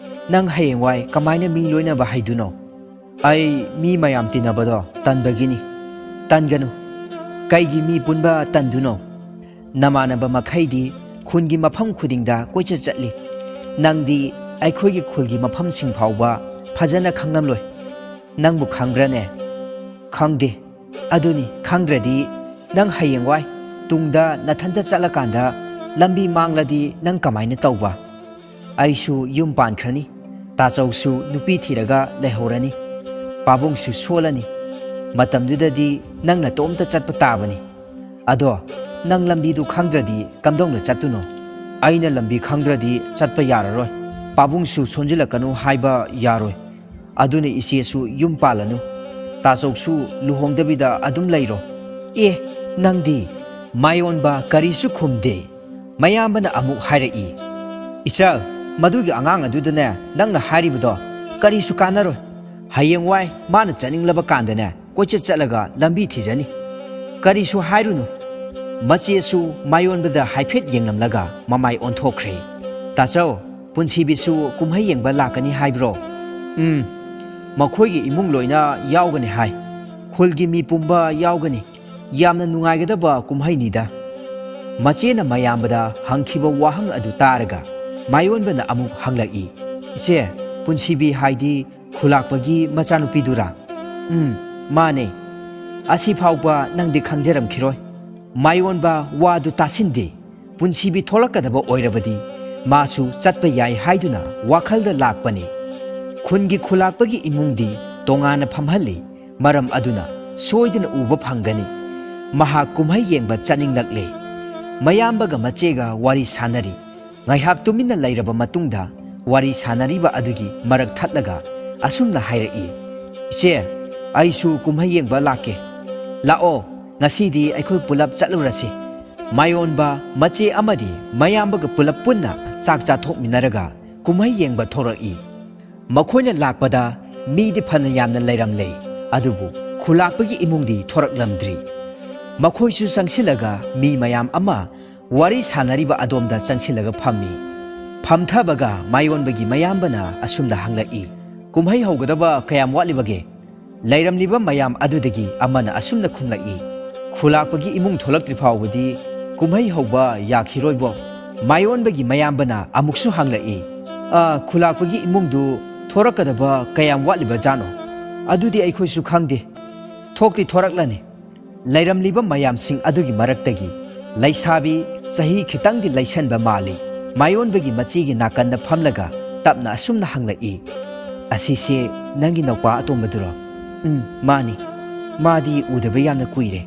ꯅꯪ ꯍꯌꯦꯡꯋꯥꯏ ꯀꯃꯥꯏꯅ ꯃꯤ ꯂꯣꯏꯅꯕ ꯍꯩꯗꯨꯅꯣ?" "ꯑꯩ ꯃꯤ ꯃꯌꯥꯝ ꯇꯤꯟꯅꯕꯗꯣ ꯇꯟꯕꯒꯤꯅꯤ꯫" "ꯇꯟꯒꯅꯨ꯫ ꯀꯩꯒꯤ ꯃꯤ ꯄꯨꯟꯕ ꯇꯟꯗꯨꯅꯣ? ꯅꯃꯥꯟꯅꯕ ꯃꯈꯩꯗꯤ ꯈꯨꯟꯒꯤ ꯃꯐꯝ ꯈꯨꯗꯤꯡꯗ ꯀꯣꯏꯆꯠ ꯆꯠꯂꯤ꯫ ꯅꯪꯗꯤ ꯑꯩꯈꯣꯏꯒꯤ ꯈꯨꯜꯒꯤ ꯃꯐꯝꯁꯤꯡ ꯐꯥꯎꯕ ꯐꯖꯅ ꯈꯪꯂꯝꯂꯣꯏ꯫ ꯅꯪꯕꯨ ꯈꯪꯕ꯭ꯔꯅꯦ?" "ꯈꯪꯗꯦ꯫" "ꯑꯗꯨꯅꯤ, ꯈꯪꯗ꯭ꯔꯗꯤ ꯅꯪ ꯍꯌꯦꯡꯋꯥꯏ ꯇꯨꯡꯗ ꯅꯊꯟꯇ ꯆꯠꯂꯀꯥꯟꯗ ꯂꯝꯕꯤ ꯃꯥꯡꯂꯗꯤ ꯅꯪ ꯀꯃꯥꯏꯅ ꯇꯧꯕ? ꯑꯩꯁꯨ ꯌꯨꯝ ꯄꯥꯟꯈ꯭ꯔꯅꯤ, ꯇꯥꯆꯧꯁꯨ ꯅꯨꯄꯤ ꯊꯤꯔꯒ ꯂꯩꯍꯧꯔꯅꯤ, ꯄꯥꯕꯨꯡꯁꯨ ꯁꯣꯜꯂꯅꯤ꯫ ꯃꯇꯝꯗꯨꯗꯗꯤ ꯅꯪ ꯅꯇꯣꯝꯇ ꯆꯠꯄ ꯇꯥꯕꯅꯤ꯫ ꯑꯗꯣ ꯅꯪ ꯂꯝꯕꯤꯗꯨ ꯈꯪꯗ꯭ꯔꯗꯤ ꯀꯝꯗꯧꯅ ꯆꯠꯇꯨꯅꯣ? ꯑꯩꯅ ꯂꯝꯕꯤ ꯈꯪꯗ꯭ꯔꯗꯤ ꯆꯠꯄ ꯌꯥꯔꯔꯣꯏ꯫ ꯄꯥꯕꯨꯡꯁꯨ ꯁꯣꯟꯖꯤꯜꯂꯛꯀꯅꯨ ꯍꯥꯏꯕ ꯌꯥꯔꯣꯏ꯫ ꯑꯗꯨꯅ ꯏꯆꯦꯁꯨ ꯌꯨꯝ ꯄꯥꯜꯂꯅꯨ, ꯇꯥꯆꯧꯁꯨ ꯂꯨꯍꯣꯡꯗꯕꯤꯗ ꯑꯗꯨꯝ ꯂꯩꯔꯣ꯫ ꯑꯦ, ꯅꯪꯗꯤ? ꯃꯥꯏꯑꯣꯟꯕ ꯀꯔꯤꯁꯨ ꯈꯨꯝꯗꯦ꯫ ꯃꯌꯥꯝꯕꯅ ꯑꯃꯨꯛ ꯍꯥꯏꯔꯛꯏ, "ꯏꯆꯜ, ꯃꯗꯨꯒꯤ ꯑꯉꯥꯡ ꯑꯗꯨꯗꯅꯦ ꯅꯪꯅ ꯍꯥꯏꯔꯤꯕꯗꯣ ꯀꯔꯤꯁꯨ ꯀꯥꯟꯅꯔꯣꯏ꯫ ꯍꯌꯦꯡꯋꯥꯏ ꯃꯥꯅ ꯆꯠꯅꯤꯡꯂꯕ ꯀꯥꯟꯗꯅꯦ ꯀꯣꯏꯆꯠ ꯆꯠꯂꯒ ꯂꯝꯕꯤ ꯊꯤꯖꯅꯤ꯫ ꯀꯔꯤꯁꯨ ꯍꯥꯏꯔꯨꯅꯨ꯫" ꯃꯆꯦꯁꯨ ꯃꯥꯏꯑꯣꯟꯕꯗ ꯍꯥꯏꯐꯦꯠ ꯌꯦꯡꯂꯝꯂꯒ ꯃꯃꯥꯏ ꯑꯣꯟꯊꯣꯛꯈ꯭ꯔꯦ꯫ "ꯇꯥꯆꯧ, ꯄꯨꯟꯁꯤꯕꯤꯁꯨ ꯀꯨꯝꯍꯩ ꯌꯦꯡꯕ ꯂꯥꯛꯀꯅꯤ ꯍꯥꯏꯕ꯭ꯔꯣ?" "ꯎꯝ, ꯃꯈꯣꯏꯒꯤ ꯏꯃꯨꯡ ꯂꯣꯏꯅ ꯌꯥꯎꯒꯅꯤ ꯍꯥꯏ꯫ ꯈꯨꯜꯒꯤ ꯃꯤ ꯄꯨꯝꯕ ꯌꯥꯎꯒꯅꯤ꯫ ꯌꯥꯝꯅ ꯅꯨꯡꯉꯥꯏꯒꯗꯕ ꯀꯨꯝꯍꯩꯅꯤꯗ꯫" ꯃꯆꯦꯅ ꯃꯌꯥꯝꯕꯗ ꯍꯪꯈꯤꯕ ꯋꯥꯍꯪ ꯑꯗꯨ ꯇꯥꯔꯒ ꯃꯥꯏꯑꯣꯟꯕꯅ ꯑꯃꯨꯛ ꯍꯪꯂꯛꯏ, "ꯏꯆꯦ, ꯄꯨꯟꯁꯤꯕꯤ ꯍꯥꯏꯗꯤ ꯈꯨꯂꯥꯛꯄꯒꯤ ꯃꯆꯥꯅꯨꯄꯤꯗꯨꯔꯥ?" "ꯎꯝ, ꯃꯥꯅꯦ꯫" "ꯑꯁꯤ ꯐꯥꯎꯕ ꯅꯪꯗꯤ ꯈꯪꯖꯔꯝꯈꯤꯔꯣꯏ꯫" ꯃꯥꯏꯑꯣꯟꯕ ꯋꯥꯗꯨ ꯇꯥꯁꯤꯟꯗꯦ꯫ ꯄꯨꯟꯁꯤꯕꯤ ꯊꯣꯛꯂꯛꯀꯗꯕ ꯑꯣꯏꯔꯕꯗꯤ ꯃꯥꯁꯨ ꯆꯠꯄ ꯌꯥꯏ ꯍꯥꯏꯗꯨꯅ ꯋꯥꯈꯜꯗ ꯂꯥꯛꯄꯅꯤ꯫ ꯈꯨꯟꯒꯤ ꯈꯨꯂꯥꯛꯄꯒꯤ ꯏꯃꯨꯡꯗꯤ ꯇꯣꯉꯥꯟꯅ ꯐꯝꯍꯜꯂꯤ꯫ ꯃꯔꯝ ꯑꯗꯨꯅ ꯁꯣꯏꯗꯅ ꯎꯕ ꯐꯪꯒꯅꯤ꯫ ꯃꯍꯥꯛ ꯀꯨꯝꯍꯩ ꯌꯦꯡꯕ ꯆꯠꯅꯤꯡꯂꯛꯂꯦ꯫ ꯃꯌꯥꯝꯕꯒ ꯃꯆꯦꯒ ꯋꯥꯔꯤ ꯁꯥꯟꯅꯔꯤ꯫ ꯉꯥꯏꯍꯥꯛ ꯇꯨꯃꯤꯟꯅ ꯂꯩꯔꯕ ꯃꯇꯨꯡꯗ ꯋꯥꯔꯤ ꯁꯥꯟꯅꯔꯤꯕ ꯑꯗꯨꯒꯤ ꯃꯔꯛ ꯊꯠꯂꯒ ꯑꯁꯨꯝꯅ ꯍꯥꯏꯔꯛꯏ, "ꯏꯆꯦ, ꯑꯩꯁꯨ ꯀꯨꯝꯍꯩ ꯌꯦꯡꯕ ꯂꯥꯛꯀꯦ꯫ ꯂꯥꯛꯑꯣ, ꯉꯁꯤꯗꯤ ꯑꯩꯈꯣꯏ ꯄꯨꯂꯞ ꯆꯠꯂꯨꯔꯁꯤ꯫" ꯃꯥꯏꯑꯣꯟꯕ, ꯃꯆꯦ ꯑꯃꯗꯤ ꯃꯌꯥꯝꯕꯒ ꯄꯨꯂꯞ ꯄꯨꯟꯅ ꯆꯥꯛ ꯆꯥꯊꯣꯛꯃꯤꯟꯅꯔꯒ ꯀꯨꯝꯍꯩ ꯌꯦꯡꯕ ꯊꯣꯔꯛꯏ꯫ ꯃꯈꯣꯏꯅ ꯂꯥꯛꯄꯗ ꯃꯤꯗꯤ ꯐꯅ ꯌꯥꯝꯅ ꯂꯩꯔꯝꯂꯦ, ꯑꯗꯨꯕꯨ ꯈꯨꯂꯥꯛꯄꯒꯤ ꯏꯃꯨꯡꯗꯤ ꯊꯣꯔꯛꯂꯝꯗ꯭ꯔꯤ꯫ ꯃꯈꯣꯏꯁꯨ ꯆꯪꯁꯤꯜꯂꯒ ꯃꯤ ꯃꯌꯥꯝ ꯑꯃ ꯋꯥꯔꯤ ꯁꯥꯟꯅꯔꯤꯕ ꯑꯗꯣꯝꯗ ꯆꯪꯁꯤꯜꯂꯒ ꯐꯝꯃꯤ꯫ ꯐꯝꯊꯕꯒ ꯃꯥꯏꯑꯣꯟꯕꯒꯤ ꯃꯌꯥꯝꯕꯅ ꯑꯁꯨꯝꯅ ꯍꯪꯂꯛꯏ, "ꯀꯨꯝꯍꯩ ꯍꯧꯒꯗꯕ ꯀꯌꯥꯝ ꯋꯥꯠꯂꯤꯕꯒꯦ?" ꯂꯩꯔꯝꯂꯤꯕ ꯃꯌꯥꯝ ꯑꯗꯨꯗꯒꯤ ꯑꯃꯅ ꯑꯁꯨꯝꯅ ꯈꯨꯝꯂꯛꯏ, "ꯈꯨꯂꯥꯛꯄꯒꯤ ꯏꯃꯨꯡ ꯊꯣꯛꯂꯛꯇ꯭ꯔꯤ ꯐꯥꯎꯕꯗꯤ ꯀꯨꯝꯍꯩ ꯍꯧꯕ ꯌꯥꯈꯤꯔꯣꯏꯕꯣ꯫" ꯃꯥꯏꯑꯣꯟꯕꯒꯤ ꯃꯌꯥꯝꯕꯅ ꯑꯃꯨꯛꯁꯨ ꯍꯪꯂꯛꯏ, "ꯑ, ꯈꯨꯂꯥꯛꯄꯒꯤ ꯏꯃꯨꯡꯗꯨ ꯊꯣꯔꯛꯀꯗꯕ ꯀꯌꯥꯝ ꯋꯥꯠꯂꯤꯕꯖꯥꯠꯅꯣ? ꯑꯗꯨꯗꯤ ꯑꯩꯈꯣꯏꯁꯨ ꯈꯪꯗꯦ꯫ ꯊꯣꯛꯇꯤ ꯊꯣꯔꯛꯂꯅꯤ꯫" ꯂꯩꯔꯝꯂꯤꯕ ꯃꯌꯥꯝꯁꯤꯡ ꯑꯗꯨꯒꯤ ꯃꯔꯛꯇꯒꯤ ꯂꯩꯁꯥꯕꯤ ꯆꯍꯤ ꯈꯤꯇꯪꯗꯤ ꯂꯩꯁꯟꯕ ꯃꯥꯜꯂꯤ꯫ ꯃꯥꯌꯣꯟꯕꯒꯤ ꯃꯆꯦꯒꯤ ꯅꯥꯀꯟꯗ ꯐꯝꯂꯒ ꯇꯞꯅ ꯑꯁꯨꯝꯅ ꯍꯪꯂꯛꯏ, "ꯑꯁꯤꯁꯦ ꯅꯪꯒꯤ ꯅꯧꯄꯥ ꯑꯇꯣꯝꯕꯗꯨꯔꯣ?" "ꯎꯝ, ꯃꯥꯅꯤ꯫ ꯃꯥꯗꯤ ꯎꯗꯕ ꯌꯥꯝꯅ ꯀꯨꯏꯔꯦ꯫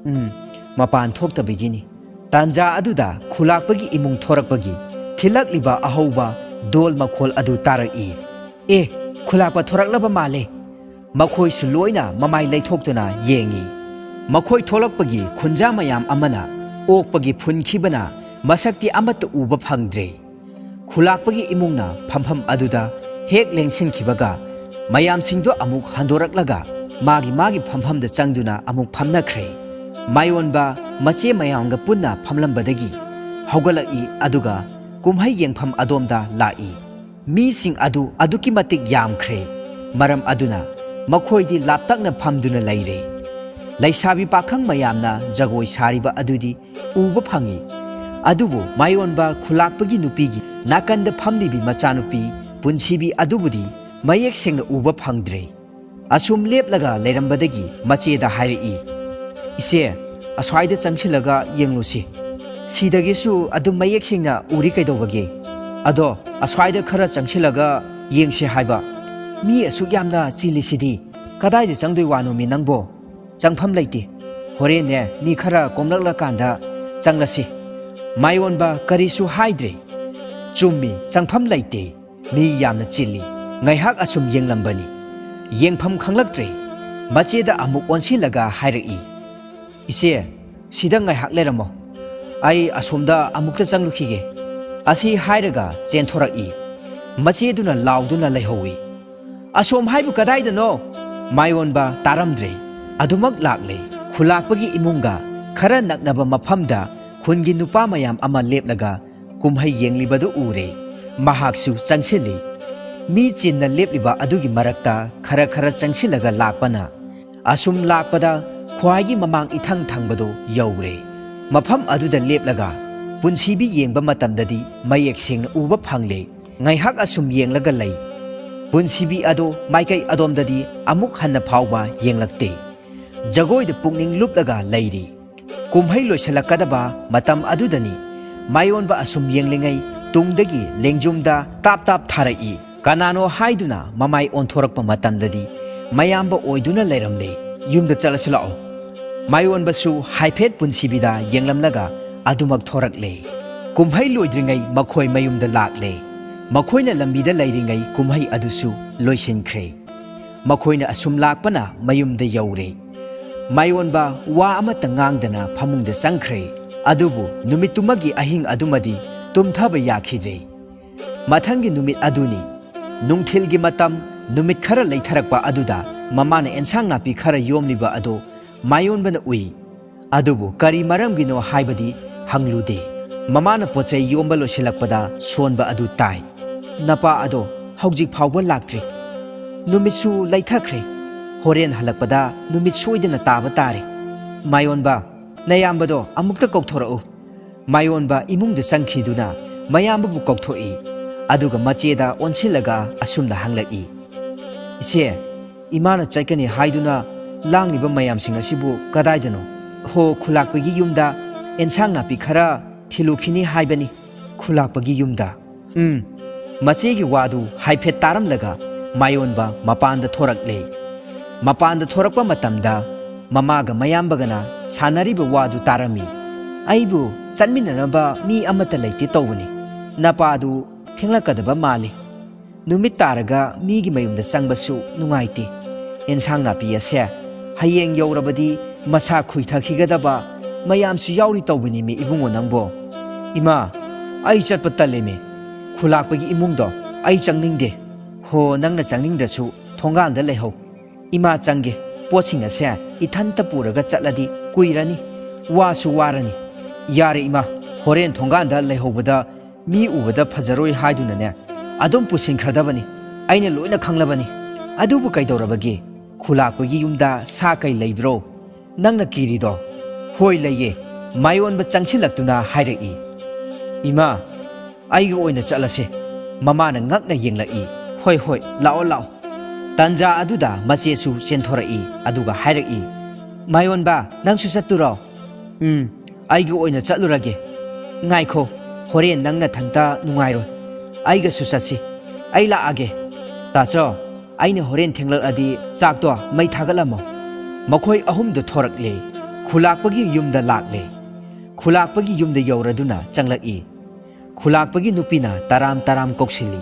ꯎꯝ, ꯃꯄꯥꯟ ꯊꯣꯛꯇꯕꯒꯤꯅꯤ꯫" ꯇꯥꯟꯖꯥ ꯑꯗꯨꯗ ꯈꯨꯂꯥꯛꯄꯒꯤ ꯏꯃꯨꯡ ꯊꯣꯔꯛꯄꯒꯤ ꯊꯤꯜꯂꯛꯂꯤꯕ ꯑꯍꯧꯕ ꯗꯣꯜ ꯃꯈꯣꯜ ꯑꯗꯨ ꯇꯥꯔꯛꯏ꯫ "ꯑꯦ, ꯈꯨꯂꯥꯛꯄ ꯊꯣꯔꯛꯂꯕ ꯃꯥꯜꯂꯦ!" ꯃꯈꯣꯏꯁꯨ ꯂꯣꯏꯅ ꯃꯃꯥꯏ ꯂꯩꯊꯣꯛꯇꯨꯅ ꯌꯦꯡꯏ꯫ ꯃꯈꯣꯏ ꯊꯣꯛꯂꯛꯄꯒꯤ ꯈꯨꯟꯖꯥ ꯃꯌꯥꯝ ꯑꯃꯅ ꯑꯣꯛꯄꯒꯤ ꯐꯨꯟꯈꯤꯕꯅ ꯃꯁꯛꯇꯤ ꯑꯃꯠꯇ ꯎꯕ ꯐꯪꯗ꯭ꯔꯦ꯫ ꯈꯨꯂꯥꯛꯄꯒꯤ ꯏꯃꯨꯡꯅ ꯐꯝꯐꯝ ꯑꯗꯨꯗ ꯍꯦꯛ ꯂꯦꯡꯁꯤꯟꯈꯤꯕꯒ ꯃꯌꯥꯝꯁꯤꯡꯗꯨ ꯑꯃꯨꯛ ꯍꯟꯗꯣꯔꯛꯂꯒ ꯃꯥꯒꯤ ꯃꯥꯒꯤ ꯐꯝꯐꯝꯗ ꯆꯪꯗꯨꯅ ꯑꯃꯨꯛ ꯐꯝꯅꯈ꯭ꯔꯦ꯫ ꯃꯥꯌꯣꯟꯕ ꯃꯆꯦ ꯃꯌꯥꯝꯒ ꯄꯨꯟꯅ ꯐꯝꯂꯝꯕꯗꯒꯤ ꯍꯧꯒꯠꯂꯛꯏ, ꯑꯗꯨꯒ ꯀꯨꯝꯍꯩ ꯌꯦꯡꯐꯝ ꯑꯗꯣꯝꯗ ꯂꯥꯛꯏ꯫ ꯃꯤꯁꯤꯡ ꯑꯗꯨ ꯑꯗꯨꯛꯀꯤ ꯃꯇꯤꯛ ꯌꯥꯝꯈ꯭ꯔꯦ, ꯃꯔꯝ ꯑꯗꯨꯅ ꯃꯈꯣꯏꯗꯤ ꯂꯥꯞꯇꯛꯅ ꯐꯝꯗꯨꯅ ꯂꯩꯔꯦ꯫ ꯂꯩꯁꯥꯕꯤ ꯄꯥꯈꯪ ꯃꯌꯥꯝꯅ ꯖꯒꯣꯏ ꯁꯥꯔꯤꯕ ꯑꯗꯨꯗꯤ ꯎꯕ ꯐꯪꯏ, ꯑꯗꯨꯕꯨ ꯃꯥꯌꯣꯟꯕ ꯈꯨꯂꯥꯛꯄꯒꯤ ꯅꯨꯄꯤꯒꯤ ꯅꯥꯀꯟꯗ ꯐꯝꯂꯤꯕꯤ ꯃꯆꯥꯅꯨꯄꯤ ꯄꯨꯟꯁꯤꯕꯤ ꯑꯗꯨꯕꯨꯗꯤ ꯃꯌꯦꯛ ꯁꯦꯡꯅ ꯎꯕ ꯐꯪꯗ꯭ꯔꯦ꯫ ꯑꯁꯨꯝ ꯂꯦꯞꯂꯒ ꯂꯩꯔꯝꯕꯗꯒꯤ ꯃꯆꯦꯗ ꯍꯥꯏꯔꯛꯏ, "ꯏꯆꯦ, ꯑꯁ꯭ꯋꯥꯏꯗ ꯆꯪꯁꯤꯜꯂꯒ ꯌꯦꯡꯂꯨꯁꯤ꯫ ꯁꯤꯗꯒꯤꯁꯨ ꯑꯗꯨꯝ ꯃꯌꯦꯛ ꯁꯦꯡꯅ ꯎꯔꯤ ꯀꯩꯗꯧꯕꯒꯦ? ꯑꯗꯣ ꯑꯁ꯭ꯋꯥꯏꯗ ꯈꯔ ꯆꯪꯁꯤꯜꯂꯒ ꯌꯦꯡꯁꯤ ꯍꯥꯏꯕ꯫ ꯃꯤ ꯑꯁꯨꯛ ꯌꯥꯝꯅ ꯆꯤꯜꯂꯤꯁꯤꯗꯤ ꯀꯗꯥꯏꯗ ꯆꯪꯗꯣꯏ ꯋꯥꯅꯣꯃꯤ ꯅꯪꯕꯣ? ꯆꯪꯐꯝ ꯂꯩꯇꯦ꯫ ꯍꯣꯔꯦꯟꯅꯦ ꯃꯤ ꯈꯔ ꯀꯣꯝꯂꯛꯂꯀꯥꯟꯗ ꯆꯪꯂꯁꯤ꯫" ꯃꯥꯌꯣꯟꯕ ꯀꯔꯤꯁꯨ ꯍꯥꯏꯗ꯭ꯔꯦ꯫ ꯆꯨꯝꯃꯤ, ꯆꯪꯐꯝ ꯂꯩꯇꯦ꯫ ꯃꯤ ꯌꯥꯝꯅ ꯆꯤꯜꯂꯤ꯫ ꯉꯥꯏꯍꯥꯛ ꯑꯁꯨꯝ ꯌꯦꯡꯂꯝꯕꯅꯤ꯫ ꯌꯦꯡꯐꯝ ꯈꯪꯂꯛꯇ꯭ꯔꯦ꯫ ꯃꯆꯦꯗ ꯑꯃꯨꯛ ꯑꯣꯟꯁꯤꯜꯂꯒ ꯍꯥꯏꯔꯛꯏ, "ꯏꯆꯦ, ꯁꯤꯗ ꯉꯥꯏꯍꯥꯛ ꯂꯩꯔꯝꯃꯣ꯫ ꯑꯩ ꯑꯁꯣꯝꯗ ꯑꯃꯨꯛꯇ ꯆꯪꯂꯨꯈꯤꯒꯦ꯫" ꯑꯁꯤ ꯍꯥꯏꯔꯒ ꯆꯦꯟꯊꯣꯔꯛꯏ꯫ ꯃꯆꯦꯗꯨꯅ ꯂꯥꯎꯗꯨꯅ ꯂꯩꯍꯧꯏ, "ꯑꯁꯣꯝ ꯍꯥꯏꯕꯨ ꯀꯗꯥꯏꯗꯅꯣ?" ꯃꯥꯌꯣꯟꯕ ꯇꯥꯔꯝꯗ꯭ꯔꯦ꯫ ꯑꯗꯨꯃꯛ ꯂꯥꯛꯂꯦ꯫ ꯈꯨꯂꯥꯛꯄꯒꯤ ꯏꯃꯨꯡꯒ ꯈꯔ ꯅꯛꯅꯕ ꯃꯐꯝꯗ ꯈꯨꯟꯒꯤ ꯅꯨꯄꯥ ꯃꯌꯥꯝ ꯑꯃ ꯂꯦꯞꯂꯒ ꯀꯨꯝꯍꯩ ꯌꯦꯡꯂꯤꯕꯗꯨ ꯎꯔꯦ꯫ ꯃꯍꯥꯛꯁꯨ ꯆꯪꯁꯤꯜꯂꯤ꯫ ꯃꯤ ꯆꯤꯟꯅ ꯂꯦꯞꯂꯤꯕ ꯑꯗꯨꯒꯤ ꯃꯔꯛꯇ ꯈꯔ ꯈꯔ ꯆꯪꯁꯤꯜꯂꯒ ꯂꯥꯛꯄꯅ ꯑꯁꯨꯝ ꯂꯥꯛꯄꯗ ꯈ꯭ꯋꯥꯏꯒꯤ ꯃꯃꯥꯡ ꯏꯊꯪ ꯊꯪꯕꯗꯨ ꯌꯧꯔꯦ꯫ ꯃꯐꯝ ꯑꯗꯨꯗ ꯂꯦꯞꯂꯒ ꯄꯨꯟꯁꯤꯕꯤ ꯌꯦꯡꯕ ꯃꯇꯝꯗꯗꯤ ꯃꯌꯦꯛ ꯁꯦꯡꯅ ꯎꯕ ꯐꯪꯂꯦ꯫ ꯉꯥꯏꯍꯥꯛ ꯑꯁꯨꯝ ꯌꯦꯡꯂꯒ ꯂꯩ꯫ ꯄꯨꯟꯁꯤꯕꯤ ꯑꯗꯣ ꯃꯥꯏꯀꯩ ꯑꯗꯣꯝꯗꯗꯤ ꯑꯃꯨꯛ ꯍꯟꯅ ꯐꯥꯎꯕ ꯌꯦꯡꯂꯛꯇꯦ꯫ ꯖꯒꯣꯏꯗ ꯄꯨꯛꯅꯤꯡ ꯂꯨꯞꯂꯒ ꯂꯩꯔꯤ꯫ ꯀꯨꯝꯍꯩ ꯂꯣꯏꯁꯤꯜꯂꯛꯀꯗꯕ ꯃꯇꯝ ꯑꯗꯨꯗꯅꯤ꯫ ꯃꯥꯌꯣꯟꯕ ꯑꯁꯨꯝ ꯌꯦꯡꯂꯤꯉꯩ ꯇꯨꯡꯗꯒꯤ ꯂꯦꯡꯖꯨꯝꯗ ꯇꯥꯞ ꯇꯥꯞ ꯊꯥꯔꯛꯏ꯫ ꯀꯅꯥꯅꯣ ꯍꯥꯏꯗꯨꯅ ꯃꯃꯥꯏ ꯑꯣꯟꯊꯣꯔꯛꯄ ꯃꯇꯝꯗꯗꯤ ꯃꯌꯥꯝꯕ ꯑꯣꯏꯗꯨꯅ ꯂꯩꯔꯝꯂꯦ꯫ "ꯌꯨꯝꯗ ꯆꯠꯂꯁꯤ ꯂꯥꯛꯑꯣ꯫" ꯃꯥꯌꯣꯟꯕꯁꯨ ꯍꯥꯏꯐꯦꯠ ꯄꯨꯟꯁꯤꯕꯤꯗ ꯌꯦꯡꯂꯝꯂꯒ ꯑꯗꯨꯃꯛ ꯊꯣꯔꯛꯂꯦ꯫ ꯀꯨꯝꯍꯩ ꯂꯣꯏꯗ꯭ꯔꯤꯉꯩ ꯃꯈꯣꯏ ꯃꯌꯨꯝꯗ ꯂꯥꯛꯂꯦ꯫ ꯃꯈꯣꯏꯅ ꯂꯝꯕꯤꯗ ꯂꯩꯔꯤꯉꯩ ꯀꯨꯝꯍꯩ ꯑꯗꯨꯁꯨ ꯂꯣꯏꯁꯤꯟꯈ꯭ꯔꯦ꯫ ꯃꯈꯣꯏꯅ ꯑꯁꯨꯝ ꯂꯥꯛꯄꯅ ꯃꯌꯨꯝꯗ ꯌꯧꯔꯦ꯫ ꯃꯥꯌꯣꯟꯕ ꯋꯥ ꯑꯃꯠꯇ ꯉꯥꯡꯗꯅ ꯐꯃꯨꯡꯗ ꯆꯪꯈ꯭ꯔꯦ꯫ ꯑꯗꯨꯕꯨ ꯅꯨꯃꯤꯠꯇꯨꯃꯒꯤ ꯑꯍꯤꯡ ꯑꯗꯨꯃꯗꯤ ꯇꯨꯝꯊꯕ ꯌꯥꯈꯤꯗ꯭ꯔꯦ꯫ ꯃꯊꯪꯒꯤ ꯅꯨꯃꯤꯠ ꯑꯗꯨꯅꯤ꯫ ꯅꯨꯡꯊꯤꯜꯒꯤ ꯃꯇꯝ, ꯅꯨꯃꯤꯠ ꯈꯔ ꯂꯩꯊꯔꯛꯄ ꯑꯗꯨꯗ ꯃꯃꯥꯅ ꯑꯦꯟꯁꯥꯡ ꯅꯥꯄꯤ ꯈꯔ ꯌꯣꯝꯂꯤꯕ ꯑꯗꯨ ꯃꯥꯌꯣꯟꯕꯅ ꯎꯏ꯫ ꯑꯗꯨꯕꯨ ꯀꯔꯤ ꯃꯔꯝꯒꯤꯅꯣ ꯍꯥꯏꯕꯗꯤ ꯍꯪꯂꯨꯗꯦ꯫ ꯃꯃꯥꯅ ꯄꯣꯠꯆꯩ ꯌꯣꯝꯕ ꯂꯣꯏꯁꯤꯜꯂꯛꯄꯗ ꯁꯣꯟꯕ ꯑꯗꯨ ꯇꯥꯏ꯫ "ꯅꯄꯥ ꯑꯗꯣ ꯍꯧꯖꯤꯛ ꯐꯥꯎꯕ ꯂꯥꯛꯇ꯭ꯔꯤ꯫ ꯅꯨꯃꯤꯠꯁꯨ ꯂꯩꯊꯈ꯭ꯔꯦ꯫ ꯍꯣꯔꯦꯟ ꯍꯜꯂꯛꯄꯗ ꯅꯨꯃꯤꯠ ꯁꯣꯏꯗꯅ ꯇꯥꯕ ꯇꯥꯔꯦ꯫ ꯃꯥꯌꯣꯟꯕ, ꯅꯌꯥꯝꯕꯗꯣ ꯑꯃꯨꯛꯇ ꯀꯧꯊꯣꯔꯛꯎ꯫" ꯃꯥꯌꯣꯟꯕ ꯏꯃꯨꯡꯗ ꯆꯪꯈꯤꯗꯨꯅ ꯃꯌꯥꯝꯕꯕꯨ ꯀꯧꯊꯣꯛꯏ꯫ ꯑꯗꯨꯒ ꯃꯆꯦꯗ ꯑꯣꯟꯁꯤꯜꯂꯒ ꯑꯁꯨꯝꯅ ꯍꯪꯂꯛꯏ, "ꯏꯆꯦ, ꯏꯃꯥꯅ ꯆꯠꯀꯅꯤ ꯍꯥꯏꯗꯨꯅ ꯂꯥꯡꯂꯤꯕ ꯃꯌꯥꯝꯁꯤꯡ ꯑꯁꯤꯕꯨ ꯀꯗꯥꯏꯗꯅꯣ?" "ꯍꯣ, ꯈꯨꯂꯥꯛꯄꯒꯤ ꯌꯨꯝꯗ ꯑꯦꯟꯁꯥꯡ ꯅꯥꯄꯤ ꯈꯔ ꯊꯤꯜꯂꯨꯈꯤꯅꯤ ꯍꯥꯏꯕꯅꯤ, ꯈꯨꯂꯥꯛꯄꯒꯤ ꯌꯨꯝꯗ꯫" ꯎꯝ꯫ ꯃꯆꯦꯒꯤ ꯋꯥꯗꯨ ꯍꯥꯏꯐꯦꯠ ꯇꯥꯔꯝꯂꯒ ꯃꯥꯌꯣꯟꯕ ꯃꯄꯥꯟꯗ ꯊꯣꯔꯛꯂꯦ꯫ ꯃꯄꯥꯟꯗ ꯊꯣꯔꯛꯄ ꯃꯇꯝꯗ ꯃꯃꯥꯒ ꯃꯌꯥꯝꯕꯒꯅ ꯁꯥꯟꯅꯔꯤꯕ ꯋꯥꯗꯨ ꯇꯥꯔꯝꯃꯤ꯫ "ꯑꯩꯕꯨ ꯆꯠꯃꯤꯟꯅꯅꯕ ꯃꯤ ꯑꯃꯠꯇ ꯂꯩꯇꯦ ꯇꯧꯕꯅꯤ꯫ ꯅꯄꯥꯗꯨ ꯊꯦꯡꯂꯛꯀꯗꯕ ꯃꯥꯜꯂꯤ꯫ ꯅꯨꯃꯤꯠ ꯇꯥꯔꯒ ꯃꯤꯒꯤ ꯃꯌꯨꯝꯗ ꯆꯪꯕꯁꯨ ꯅꯨꯡꯉꯥꯏꯇꯦ꯫ ꯑꯦꯟꯁꯥꯡ ꯅꯥꯄꯤ ꯑꯁꯦ ꯍꯌꯦꯡ ꯌꯧꯔꯕꯗꯤ ꯃꯁꯥ ꯈꯨꯏꯊꯈꯤꯒꯗꯕ ꯃꯌꯥꯝꯁꯨ ꯌꯥꯎꯔꯤ ꯇꯧꯕꯅꯤꯃꯤ ꯏꯕꯨꯡꯉꯣ ꯅꯪꯕꯣ꯫" "ꯏꯃꯥ, ꯑꯩ ꯆꯠꯄ ꯇꯜꯂꯦꯃꯤ꯫ ꯈꯨꯂꯥꯛꯄꯒꯤ ꯏꯃꯨꯡꯗꯣ ꯑꯩ ꯆꯪꯅꯤꯡꯗꯦ꯫" "ꯍꯣ, ꯅꯪꯅ ꯆꯪꯅꯤꯡꯗ꯭ꯔꯁꯨ ꯊꯣꯡꯒꯥꯟꯗ ꯂꯩꯍꯧ꯫ ꯏꯃꯥ ꯆꯪꯒꯦ꯫ ꯄꯣꯠꯁꯤꯡ ꯑꯁꯦ ꯏꯊꯟꯇ ꯄꯨꯔꯒ ꯆꯠꯂꯗꯤ ꯀꯨꯏꯔꯅꯤ, ꯋꯥꯁꯨ ꯋꯥꯔꯅꯤ꯫" "ꯌꯥꯔꯦ ꯏꯃꯥ, ꯍꯣꯔꯦꯟ ꯊꯣꯡꯒꯥꯟꯗ ꯂꯩꯍꯧꯕꯗ ꯃꯤ ꯎꯕꯗ ꯐꯖꯔꯣꯏ ꯍꯥꯏꯗꯨꯅꯅꯦ ꯑꯗꯨꯝ ꯄꯨꯁꯤꯟꯈ꯭ꯔꯗꯕꯅꯤ꯫ ꯑꯩꯅ ꯂꯣꯏꯅ ꯈꯪꯂꯕꯅꯤ꯫ ꯑꯗꯨꯕꯨ ꯀꯩꯗꯧꯔꯕꯒꯦ? ꯈꯨꯂꯥꯛꯄꯒꯤ ꯌꯨꯝꯗ ꯁꯥ ꯀꯩ ꯂꯩꯕ꯭ꯔꯣ? ꯅꯪꯅ ꯀꯤꯔꯤꯗꯣ?" "ꯍꯣꯏ, ꯂꯩꯌꯦ꯫" ꯃꯥꯌꯣꯟꯕ ꯆꯪꯁꯤꯜꯂꯛꯇꯨꯅ ꯍꯥꯏꯔꯛꯏ꯫ "ꯏꯃꯥ, ꯑꯩꯒ ꯑꯣꯏꯅ ꯆꯠꯂꯁꯦ꯫" ꯃꯃꯥꯅ ꯉꯛꯅ ꯌꯦꯡꯂꯛꯏ꯫ "ꯍꯣꯏ, ꯍꯣꯏ, ꯂꯥꯛꯑꯣ, ꯂꯥꯛꯑꯣ꯫" ꯇꯟꯖꯥ ꯑꯗꯨꯗ ꯃꯆꯦꯁꯨ ꯆꯦꯟꯊꯣꯔꯛꯏ, ꯑꯗꯨꯒ ꯍꯥꯏꯔꯛꯏ, "ꯃꯥꯌꯣꯟꯕ, ꯅꯪꯁꯨ ꯆꯠꯇꯨꯔꯣ?" "ꯎꯝ, ꯑꯩꯒꯤ ꯑꯣꯏꯅ ꯆꯠꯂꯨꯔꯒꯦ꯫ ꯉꯥꯏꯈꯣ, ꯍꯣꯔꯦꯟ ꯅꯪ ꯅꯊꯟꯇ ꯅꯨꯡꯉꯥꯏꯔꯣꯏ꯫ ꯑꯩꯒꯁꯨ ꯆꯠꯁꯤ꯫ ꯑꯩ ꯂꯥꯛꯑꯒꯦ꯫ ꯇꯥꯆꯧ, ꯑꯩꯅ ꯍꯣꯔꯦꯟ ꯊꯦꯡꯂꯛꯂꯗꯤ ꯆꯥꯛꯇꯣ ꯃꯩ ꯊꯥꯒꯠꯂꯝꯃꯣ꯫" ꯃꯈꯣꯏ ꯑꯍꯨꯝꯗꯨ ꯊꯣꯔꯛꯂꯦ꯫ ꯈꯨꯂꯥꯛꯄꯒꯤ ꯌꯨꯝꯗ ꯂꯥꯛꯂꯦ꯫ ꯈꯨꯂꯥꯛꯄꯒꯤ ꯌꯨꯝꯗ ꯌꯧꯔꯗꯨꯅ ꯆꯪꯂꯛꯏ꯫ ꯈꯨꯂꯥꯛꯄꯒꯤ ꯅꯨꯄꯤꯅ ꯇꯔꯥꯝ ꯇꯔꯥꯝ ꯀꯧꯁꯤꯜꯂꯤ꯫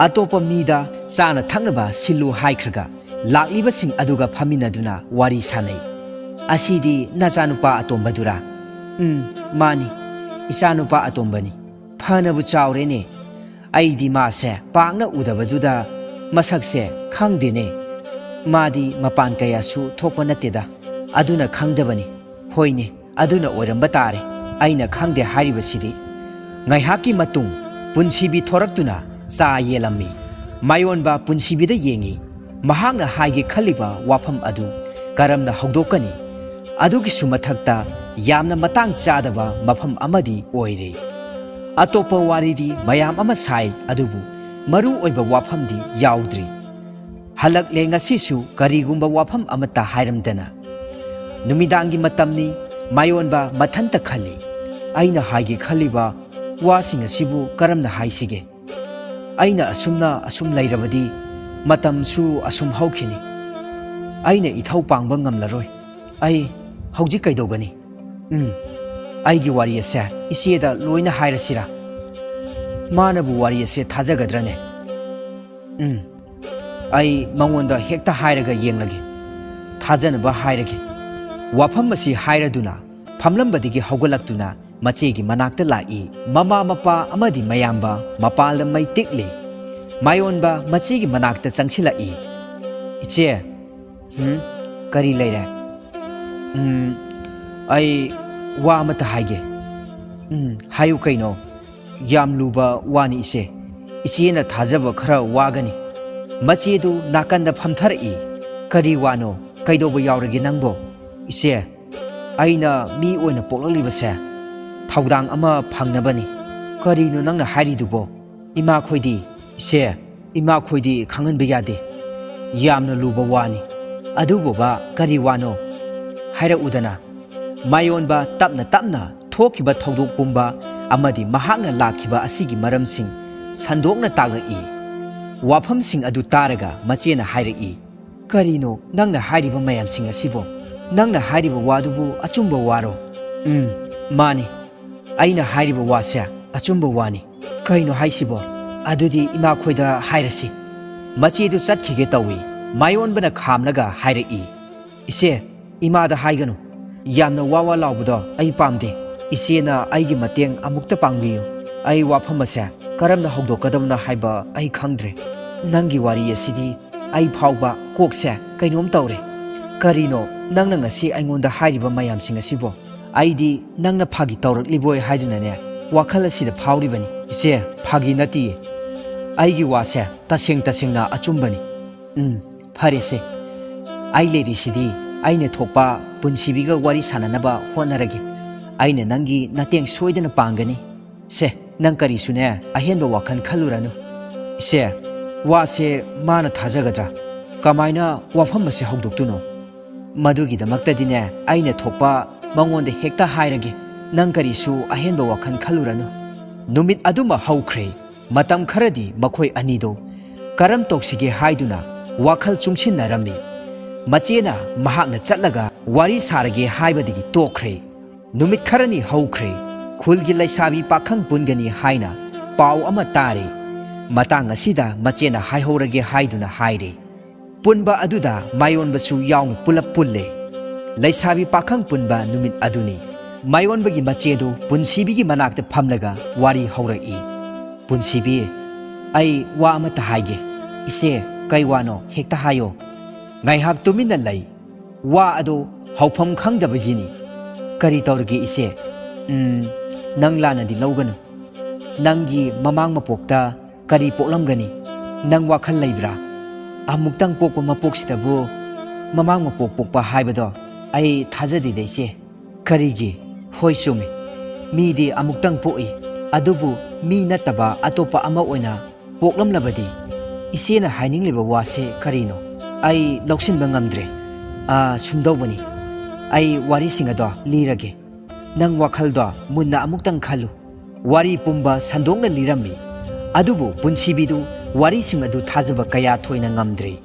ꯑꯇꯣꯞꯄ ꯃꯤꯗ ꯆꯥꯅ ꯊꯛꯅꯕ ꯁꯤꯜꯂꯨ ꯍꯥꯏꯈ꯭ꯔꯒ ꯂꯥꯛꯂꯤꯕꯁꯤꯡ ꯑꯗꯨꯒ ꯐꯝꯃꯤꯟꯅꯗꯨꯅ ꯋꯥꯔꯤ ꯁꯥꯅꯩ꯫ "ꯑꯁꯤꯗꯤ ꯅꯆꯥꯅꯨꯄꯥ ꯑꯇꯣꯝꯕꯗꯨꯔꯥ?" "ꯎꯝ, ꯃꯥꯅꯤ, ꯏꯆꯥꯅꯨꯄꯥ ꯑꯇꯣꯝꯕꯅꯤ꯫ ꯐꯅꯕꯨ ꯆꯥꯎꯔꯦꯅꯦ꯫ ꯑꯩꯗꯤ ꯃꯥꯁꯦ ꯄꯥꯛꯅ ꯎꯗꯕꯗꯨꯗ ꯃꯁꯛꯁꯦ ꯈꯪꯗꯦꯅꯦ꯫ ꯃꯥꯗꯤ ꯃꯄꯥꯟ ꯀꯌꯥꯁꯨ ꯊꯣꯛꯄ ꯅꯠꯇꯦꯗ, ꯑꯗꯨꯅ ꯈꯪꯗꯕꯅꯤ꯫ ꯍꯣꯏꯅꯦ, ꯑꯗꯨꯅ ꯑꯣꯏꯔꯝꯕ ꯇꯥꯔꯦ꯫ ꯑꯩꯅ ꯈꯪꯗꯦ ꯍꯥꯏꯔꯤꯕꯁꯤꯗꯤ꯫" ꯉꯥꯏꯍꯥꯛꯀꯤ ꯃꯇꯨꯡ ꯄꯨꯟꯁꯤꯕꯤ ꯊꯣꯔꯛꯇꯨꯅ ꯆꯥ ꯌꯦꯜꯂꯝꯃꯤ꯫ ꯃꯥꯌꯣꯟꯕ ꯄꯨꯟꯁꯤꯕꯤꯗ ꯌꯦꯡꯉꯤ꯫ ꯃꯍꯥꯛꯅ ꯍꯥꯏꯒꯦ ꯈꯜꯂꯤꯕ ꯋꯥꯐꯝ ꯑꯗꯨ ꯀꯔꯝꯅ ꯍꯧꯗꯣꯛꯀꯅꯤ? ꯑꯗꯨꯒꯤꯁꯨ ꯃꯊꯛꯇ ꯌꯥꯝꯅ ꯃꯇꯥꯡ ꯆꯥꯗꯕ ꯃꯐꯝ ꯑꯃꯗꯤ ꯑꯣꯏꯔꯦ꯫ ꯑꯇꯣꯞꯄ ꯋꯥꯔꯤꯗꯤ ꯃꯌꯥꯝ ꯑꯃ ꯁꯥꯏ, ꯑꯗꯨꯕꯨ ꯃꯔꯨ ꯑꯣꯏꯕ ꯋꯥꯐꯝꯗꯤ ꯌꯥꯎꯗ꯭ꯔꯤ꯫ ꯍꯜꯂꯛꯂꯦ ꯉꯁꯤꯁꯨ ꯀꯔꯤꯒꯨꯝꯕ ꯋꯥꯐꯝ ꯑꯃꯠꯇ ꯍꯥꯏꯔꯝꯗꯅ꯫ ꯅꯨꯃꯤꯗꯥꯡꯒꯤ ꯃꯇꯝꯅꯤ꯫ ꯃꯥꯌꯣꯟꯕ ꯃꯊꯟꯇ ꯈꯜꯂꯤ, "ꯑꯩꯅ ꯍꯥꯏꯒꯦ ꯈꯜꯂꯤꯕ ꯋꯥꯁꯤꯡ ꯑꯁꯤꯕꯨ ꯀꯔꯝꯅ ꯍꯥꯏꯁꯤꯒꯦ? ꯑꯩꯅ ꯑꯁꯨꯝꯅ ꯑꯁꯨꯝ ꯂꯩꯔꯕꯗꯤ ꯃꯇꯝꯁꯨ ꯑꯁꯨꯝ ꯍꯧꯈꯤꯅꯤ꯫ ꯑꯩꯅ ꯏꯊꯧ ꯄꯥꯡꯕ ꯉꯝꯂꯔꯣꯏ꯫ ꯑꯩ ꯍꯧꯖꯤꯛ ꯀꯩꯗꯧꯒꯅꯤ? ꯎꯝ, ꯑꯩꯒꯤ ꯋꯥꯔꯤ ꯑꯁꯦ ꯏꯆꯦꯗ ꯂꯣꯏꯅ ꯍꯥꯏꯔꯁꯤꯔꯥ? ꯃꯥꯅꯕꯨ ꯋꯥꯔꯤ ꯑꯁꯦ ꯊꯥꯖꯒꯗ꯭ꯔꯅꯦ? ꯎꯝ, ꯑꯩ ꯃꯉꯣꯟꯗ ꯍꯦꯛꯇ ꯍꯥꯏꯔꯒ ꯌꯦꯡꯂꯒꯦ꯫ ꯊꯥꯖꯅꯕ ꯍꯥꯏꯔꯒꯦ꯫" ꯋꯥꯐꯝ ꯑꯁꯤ ꯍꯥꯏꯔꯗꯨꯅ ꯐꯝꯂꯝꯕꯗꯒꯤ ꯍꯧꯒꯠꯂꯛꯇꯨꯅ ꯃꯆꯦꯒꯤ ꯃꯅꯥꯛꯇ ꯂꯥꯛꯏ꯫ ꯃꯃꯥ ꯃꯄꯥ ꯑꯃꯗꯤ ꯃꯌꯥꯝꯕ ꯃꯄꯥꯟꯗ ꯃꯩ ꯇꯤꯛꯂꯤ꯫ ꯃꯥꯌꯣꯟꯕ ꯃꯆꯦꯒꯤ ꯃꯅꯥꯛꯇ ꯆꯪꯁꯤꯜꯂꯛꯏ꯫ "ꯏꯆꯦ꯫" "ꯍꯨꯝ? ꯀꯔꯤ ꯂꯩꯔꯦ?" "ꯎꯝ, ꯑꯩ ꯋꯥ ꯑꯃꯇ ꯍꯥꯏꯒꯦ꯫" "ꯎꯝ, ꯍꯥꯏꯌꯨ ꯀꯩꯅꯣ?" "ꯌꯥꯝ ꯂꯨꯕ ꯋꯥꯅꯤ ꯏꯆꯦ꯫ ꯏꯆꯦꯅ ꯊꯥꯖꯕ ꯈꯔ ꯋꯥꯒꯅꯤ꯫" ꯃꯆꯦꯗꯨ ꯅꯥꯀꯟꯗ ꯐꯝꯊꯔꯛꯏ꯫ "ꯀꯔꯤ ꯋꯥꯅꯣ? ꯀꯩꯗꯧꯕ ꯌꯥꯎꯔꯒꯦ ꯅꯪꯕꯣ?" "ꯏꯆꯦ, ꯑꯩꯅ ꯃꯤ ꯑꯣꯏꯅ ꯄꯣꯛꯂꯛꯂꯤꯕꯁꯦ ꯊꯧꯗꯥꯡ ꯑꯃ ꯐꯪꯅꯕꯅꯤ꯫" "ꯀꯔꯤꯅꯣ ꯅꯪꯅ ꯍꯥꯏꯔꯤꯗꯨꯕꯣ?" "ꯏꯃꯥꯈꯣꯏꯗꯤ?" "ꯏꯆꯦ, ꯏꯃꯥꯈꯣꯏꯗꯤ ꯈꯪꯍꯟꯕ ꯌꯥꯗꯦ꯫" "ꯌꯥꯝꯅ ꯂꯨꯕ ꯋꯥꯅꯤ꯫" "ꯑꯗꯨꯕꯨꯕ ꯀꯔꯤ ꯋꯥꯅꯣ? ꯍꯥꯏꯔꯛꯎꯗꯅ꯫" ꯃꯥꯌꯣꯟꯕ ꯇꯞꯅ ꯇꯞꯅ ꯊꯣꯛꯈꯤꯕ ꯊꯧꯗꯣꯛ ꯄꯨꯝꯕ ꯑꯃꯗꯤ ꯃꯍꯥꯛꯅ ꯂꯥꯛꯈꯤꯕ ꯑꯁꯤꯒꯤ ꯃꯔꯝꯁꯤꯡ ꯁꯟꯗꯣꯛꯅ ꯇꯥꯛꯂꯛꯏ꯫ ꯋꯥꯐꯝꯁꯤꯡ ꯑꯗꯨ ꯇꯥꯔꯒ ꯃꯆꯦꯅ ꯍꯥꯏꯔꯛꯏ, "ꯀꯔꯤꯅꯣ ꯅꯪꯅ ꯍꯥꯏꯔꯤꯕ ꯃꯌꯥꯝꯁꯤꯡ ꯑꯁꯤꯕꯣ? ꯅꯪꯅ ꯍꯥꯏꯔꯤꯕ ꯋꯥꯗꯨꯕꯨ ꯑꯆꯨꯝꯕ ꯋꯥꯔꯣ?" "ꯎꯝ, ꯃꯥꯅꯤ꯫ ꯑꯩꯅ ꯍꯥꯏꯔꯤꯕ ꯋꯥꯁꯦ ꯑꯆꯨꯝꯕ ꯋꯥꯅꯤ꯫ ꯀꯩꯅꯣ ꯍꯥꯏꯁꯤꯕꯣ? ꯑꯗꯨꯗꯤ ꯏꯃꯥꯈꯣꯏꯗ ꯍꯥꯏꯔꯁꯤ꯫" ꯃꯆꯦꯗꯨ ꯆꯠꯈꯤꯒꯦ ꯇꯧꯏ꯫ ꯃꯥꯌꯣꯟꯕꯅ ꯈꯥꯝꯂꯒ ꯍꯥꯏꯔꯛꯏ, "ꯏꯆꯦ, ꯏꯃꯥꯗ ꯍꯥꯏꯒꯅꯨ꯫ ꯌꯥꯝꯅ ꯋꯥ ꯋꯥ ꯂꯥꯎꯕꯗꯣ ꯑꯩ ꯄꯥꯝꯗꯦ꯫ ꯏꯆꯦꯅ ꯑꯩꯒꯤ ꯃꯇꯦꯡ ꯑꯃꯨꯛꯇ ꯄꯥꯡꯕꯤꯌꯨ꯫ ꯑꯩ ꯋꯥꯐꯝ ꯑꯁꯦ ꯀꯔꯝꯅ ꯍꯧꯗꯣꯛꯀꯗꯕꯅꯣ ꯍꯥꯏꯕ ꯑꯩ ꯈꯪꯗ꯭ꯔꯦ꯫ ꯅꯪꯒꯤ ꯋꯥꯔꯤ ꯑꯁꯤꯗꯤ ꯑꯩ ꯐꯥꯎꯕ ꯀꯣꯛꯁꯦ ꯀꯩꯅꯣꯝ ꯇꯧꯔꯦ꯫ ꯀꯔꯤꯅꯣ ꯅꯪꯅ ꯉꯁꯤ ꯑꯩꯉꯣꯟꯗ ꯍꯥꯏꯔꯤꯕ ꯃꯌꯥꯝꯁꯤꯡ ꯑꯁꯤꯕꯣ? ꯑꯩꯗꯤ ꯅꯪꯅ ꯐꯥꯒꯤ ꯇꯧꯔꯛꯂꯤꯕꯣꯏ ꯍꯥꯏꯗꯨꯅꯅꯦ ꯋꯥꯈꯜ ꯑꯁꯤꯗ ꯐꯥꯎꯔꯤꯕꯅꯤ꯫" "ꯏꯆꯦ, ꯐꯥꯒꯤ ꯅꯠꯇꯤꯌꯦ꯫ ꯑꯩꯒꯤ ꯋꯥꯁꯦ ꯇꯁꯦꯡ ꯇꯁꯦꯡꯅ ꯑꯆꯨꯝꯕꯅꯤ꯫" "ꯎꯝ, ꯐꯔꯦꯁꯦ꯫ ꯑꯩ ꯂꯩꯔꯤꯁꯤꯗꯤ ꯑꯩꯅ ꯊꯣꯛꯄ ꯄꯨꯟꯁꯤꯕꯤꯒ ꯋꯥꯔꯤ ꯁꯥꯟꯅꯅꯕ ꯍꯣꯠꯅꯔꯒꯦ꯫ ꯑꯩꯅ ꯅꯪꯒꯤ ꯅꯇꯦꯡ ꯁꯣꯏꯗꯅ ꯄꯥꯡꯒꯅꯤ꯫ ꯁꯦ, ꯅꯪ ꯀꯔꯤꯁꯨꯅꯦ ꯑꯍꯦꯟꯕ ꯋꯥꯈꯜ ꯈꯜꯂꯨꯔꯅꯨ꯫" "ꯏꯆꯦ, ꯋꯥꯁꯦ ꯃꯥꯅ ꯊꯥꯖꯒꯗ꯭ꯔꯥ? ꯀꯃꯥꯏꯅ ꯋꯥꯐꯝ ꯑꯁꯦ ꯍꯧꯗꯣꯛꯇꯣꯏꯅꯣ? ꯃꯗꯨꯒꯤꯗꯃꯛꯇꯗꯤꯅꯦ ꯑꯩꯅ ꯊꯣꯛꯄ ꯃꯉꯣꯟꯗ ꯍꯦꯛꯇ ꯍꯥꯏꯔꯒꯦ꯫ ꯅꯪ ꯀꯔꯤꯁꯨ ꯑꯍꯦꯟꯕ ꯋꯥꯈꯜ ꯈꯜꯂꯨꯔꯅꯨ꯫" ꯅꯨꯃꯤꯠ ꯑꯗꯨꯃ ꯍꯧꯈ꯭ꯔꯦ꯫ ꯃꯇꯝ ꯈꯔꯗꯤ ꯃꯈꯣꯏ ꯑꯅꯤꯗꯣ ꯀꯔꯝ ꯇꯧꯁꯤꯒꯦ ꯍꯥꯏꯗꯨꯅ ꯋꯥꯈꯜ ꯆꯨꯡꯁꯤꯟꯅꯔꯝꯃꯤ꯫ ꯃꯆꯦꯅ ꯃꯍꯥꯛꯅ ꯆꯠꯂꯒ ꯋꯥꯔꯤ ꯁꯥꯔꯒꯦ ꯍꯥꯏꯕꯗꯒꯤ ꯇꯣꯛꯈ꯭ꯔꯦ꯫ ꯅꯨꯃꯤꯠ ꯈꯔꯅꯤ ꯍꯧꯈ꯭ꯔꯦ꯫ ꯈꯨꯜꯒꯤ ꯂꯩꯁꯥꯕꯤ ꯄꯥꯈꯪ ꯄꯨꯟꯒꯅꯤ ꯍꯥꯏꯅ ꯄꯥꯎ ꯑꯃ ꯇꯥꯔꯦ꯫ ꯃꯇꯥꯡ ꯑꯁꯤꯗ ꯃꯆꯦꯅ ꯍꯥꯏꯍꯧꯔꯒꯦ ꯍꯥꯏꯗꯨꯅ ꯍꯥꯏꯔꯦ꯫ ꯄꯨꯟꯕ ꯑꯗꯨꯗ ꯃꯥꯌꯣꯟꯕꯁꯨ ꯌꯥꯎꯅ ꯄꯨꯂꯞ ꯄꯨꯜꯂꯦ꯫ ꯂꯩꯁꯥꯕꯤ ꯄꯥꯈꯪ ꯄꯨꯟꯕ ꯅꯨꯃꯤꯠ ꯑꯗꯨꯅꯤ꯫ ꯃꯥꯌꯣꯟꯕꯒꯤ ꯃꯆꯦꯗꯨ ꯄꯨꯟꯁꯤꯕꯤꯒꯤ ꯃꯅꯥꯛꯇ ꯐꯝꯂꯒ ꯋꯥꯔꯤ ꯍꯧꯔꯛꯏ꯫ "ꯄꯨꯟꯁꯤꯕꯤ, ꯑꯩ ꯋꯥ ꯑꯃꯠꯇ ꯍꯥꯏꯒꯦ꯫" "ꯏꯆꯦ, ꯀꯩ ꯋꯥꯅꯣ? ꯍꯦꯛꯇ ꯍꯥꯏꯌꯣ꯫" ꯉꯥꯏꯍꯥꯛ ꯇꯨꯃꯤꯟꯅ ꯂꯩ꯫ ꯋꯥ ꯑꯗꯨ ꯍꯧꯐꯝ ꯈꯪꯗꯕꯒꯤꯅꯤ꯫ "ꯀꯔꯤ ꯇꯧꯔꯒꯦ ꯏꯆꯦ?" "ꯎꯝ, ꯅꯪ ꯂꯥꯟꯅꯗꯤ ꯂꯧꯒꯅꯨ꯫ ꯅꯪꯒꯤ ꯃꯃꯥꯡ ꯃꯄꯣꯛꯇ ꯀꯔꯤ ꯄꯣꯛꯂꯝꯒꯅꯤ? ꯅꯪ ꯋꯥꯈꯜ ꯂꯩꯕ꯭ꯔꯥ? ꯑꯃꯨꯛꯇꯪ ꯄꯣꯛꯄ ꯃꯄꯣꯛꯁꯤꯗꯕꯨ ꯃꯃꯥꯡ ꯃꯄꯣꯛ ꯄꯣꯛꯄ ꯍꯥꯏꯕꯗꯣ ꯑꯩ ꯊꯥꯖꯗꯦꯗ ꯏꯆꯦ꯫" "ꯀꯔꯤꯒꯤ? ꯍꯣꯏ ꯆꯨꯝꯃꯤ꯫ ꯃꯤꯗꯤ ꯑꯃꯨꯛꯇꯪ ꯄꯣꯛꯏ, ꯑꯗꯨꯕꯨ ꯃꯤ ꯅꯠꯇꯕ ꯑꯇꯣꯞꯄ ꯑꯃ ꯑꯣꯏꯅ ꯄꯣꯛꯂꯝꯂꯕꯗꯤ?" "ꯏꯆꯦꯅ ꯍꯥꯏꯅꯤꯡꯂꯤꯕ ꯋꯥꯁꯦ ꯀꯔꯤꯅꯣ? ꯑꯩ ꯂꯧꯁꯤꯟꯕ ꯉꯝꯗ꯭ꯔꯦ꯫" "ꯑꯥ, ꯁꯨꯝꯗꯧꯕꯅꯤ꯫ ꯑꯩ ꯋꯥꯔꯤꯁꯤꯡ ꯑꯗꯣ ꯂꯤꯔꯒꯦ꯫ ꯅꯪ ꯋꯥꯈꯜꯗꯣ ꯃꯨꯟꯅ ꯑꯃꯨꯛꯇꯪ ꯈꯜꯂꯨ꯫ ꯋꯥꯔꯤ ꯄꯨꯝꯕ ꯁꯟꯗꯣꯛꯅ ꯂꯤꯔꯝꯃꯤ꯫ ꯑꯗꯨꯕꯨ ꯄꯨꯟꯁꯤꯕꯤꯗꯨ ꯋꯥꯔꯤꯁꯤꯡ ꯑꯗꯨ ꯊꯥꯖꯕ ꯀꯌꯥ ꯊꯣꯏꯅ ꯉꯝꯗ꯭ꯔꯦ꯫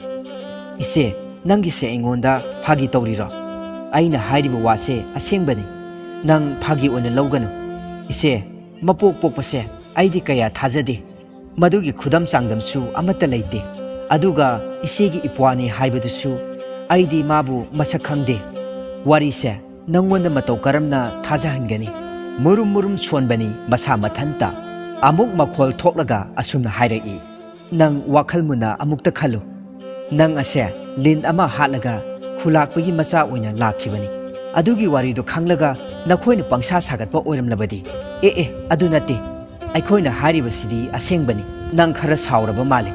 "ꯏꯆꯦ, ꯅꯪꯒꯤꯁꯦ ꯑꯩꯉꯣꯟꯗ ꯐꯥꯒꯤ ꯇꯧꯔꯤꯔꯣ? ꯑꯩꯅ ꯍꯥꯏꯔꯤꯕ ꯋꯥꯁꯦ ꯑꯁꯦꯡꯕꯅꯤ꯫ ꯅꯪ ꯐꯥꯒꯤ ꯑꯣꯏꯅ ꯂꯧꯒꯅꯨ꯫ ꯏꯆꯦ, ꯃꯄꯣꯛ ꯄꯣꯛꯄꯁꯦ ꯑꯩꯗꯤ ꯀꯌꯥ ꯊꯥꯖꯗꯦ꯫ ꯃꯗꯨꯒꯤ ꯈꯨꯗꯝ ꯆꯥꯡꯗꯝꯁꯨ ꯑꯃꯠꯇ ꯂꯩꯇꯦ꯫ ꯑꯗꯨꯒ ꯏꯆꯦꯒꯤ ꯏꯄ꯭ꯋꯥꯅꯤ ꯍꯥꯏꯕꯗꯨꯁꯨ ꯑꯩꯗꯤ ꯃꯥꯕꯨ ꯃꯁꯛ ꯈꯪꯗꯦ꯫ ꯋꯥꯔꯤꯁꯦ ꯅꯪꯉꯣꯟꯗ ꯃꯇꯧ ꯀꯔꯝꯅ ꯊꯥꯖꯍꯟꯒꯅꯤ?" ꯃꯨꯔꯨꯝ ꯃꯨꯔꯨꯝ ꯁꯣꯟꯕꯅꯤ ꯃꯁꯥ ꯃꯊꯟꯇ꯫ ꯑꯃꯨꯛ ꯃꯈꯣꯜ ꯊꯣꯛꯂꯒ ꯑꯁꯨꯝꯅ ꯍꯥꯏꯔꯛꯏ, "ꯅꯪ ꯋꯥꯈꯜ ꯃꯨꯟꯅ ꯑꯃꯨꯛꯇ ꯈꯜꯂꯨ꯫ ꯅꯪ ꯑꯁꯦ ꯂꯤꯟ ꯑꯃ ꯍꯥꯠꯂꯒ ꯈꯨꯂꯥꯛꯄꯒꯤ ꯃꯆꯥ ꯑꯣꯏꯅ ꯂꯥꯛꯈꯤꯕꯅꯤ꯫ ꯑꯗꯨꯒꯤ ꯋꯥꯔꯤꯗꯨ ꯈꯪꯂꯒ ꯅꯈꯣꯏꯅ ꯄꯪꯁꯥ ꯁꯥꯒꯠꯄ ꯑꯣꯏꯔꯝꯂꯕꯗꯤ?" "ꯑꯦ ꯑꯦ, ꯑꯗꯨ ꯅꯠꯇꯦ꯫ ꯑꯩꯈꯣꯏꯅ ꯍꯥꯏꯔꯤꯕꯁꯤꯗꯤ ꯑꯁꯦꯡꯕꯅꯤ꯫ ꯅꯪ ꯈꯔ ꯁꯥꯎꯔꯕ ꯃꯥꯜꯂꯤ꯫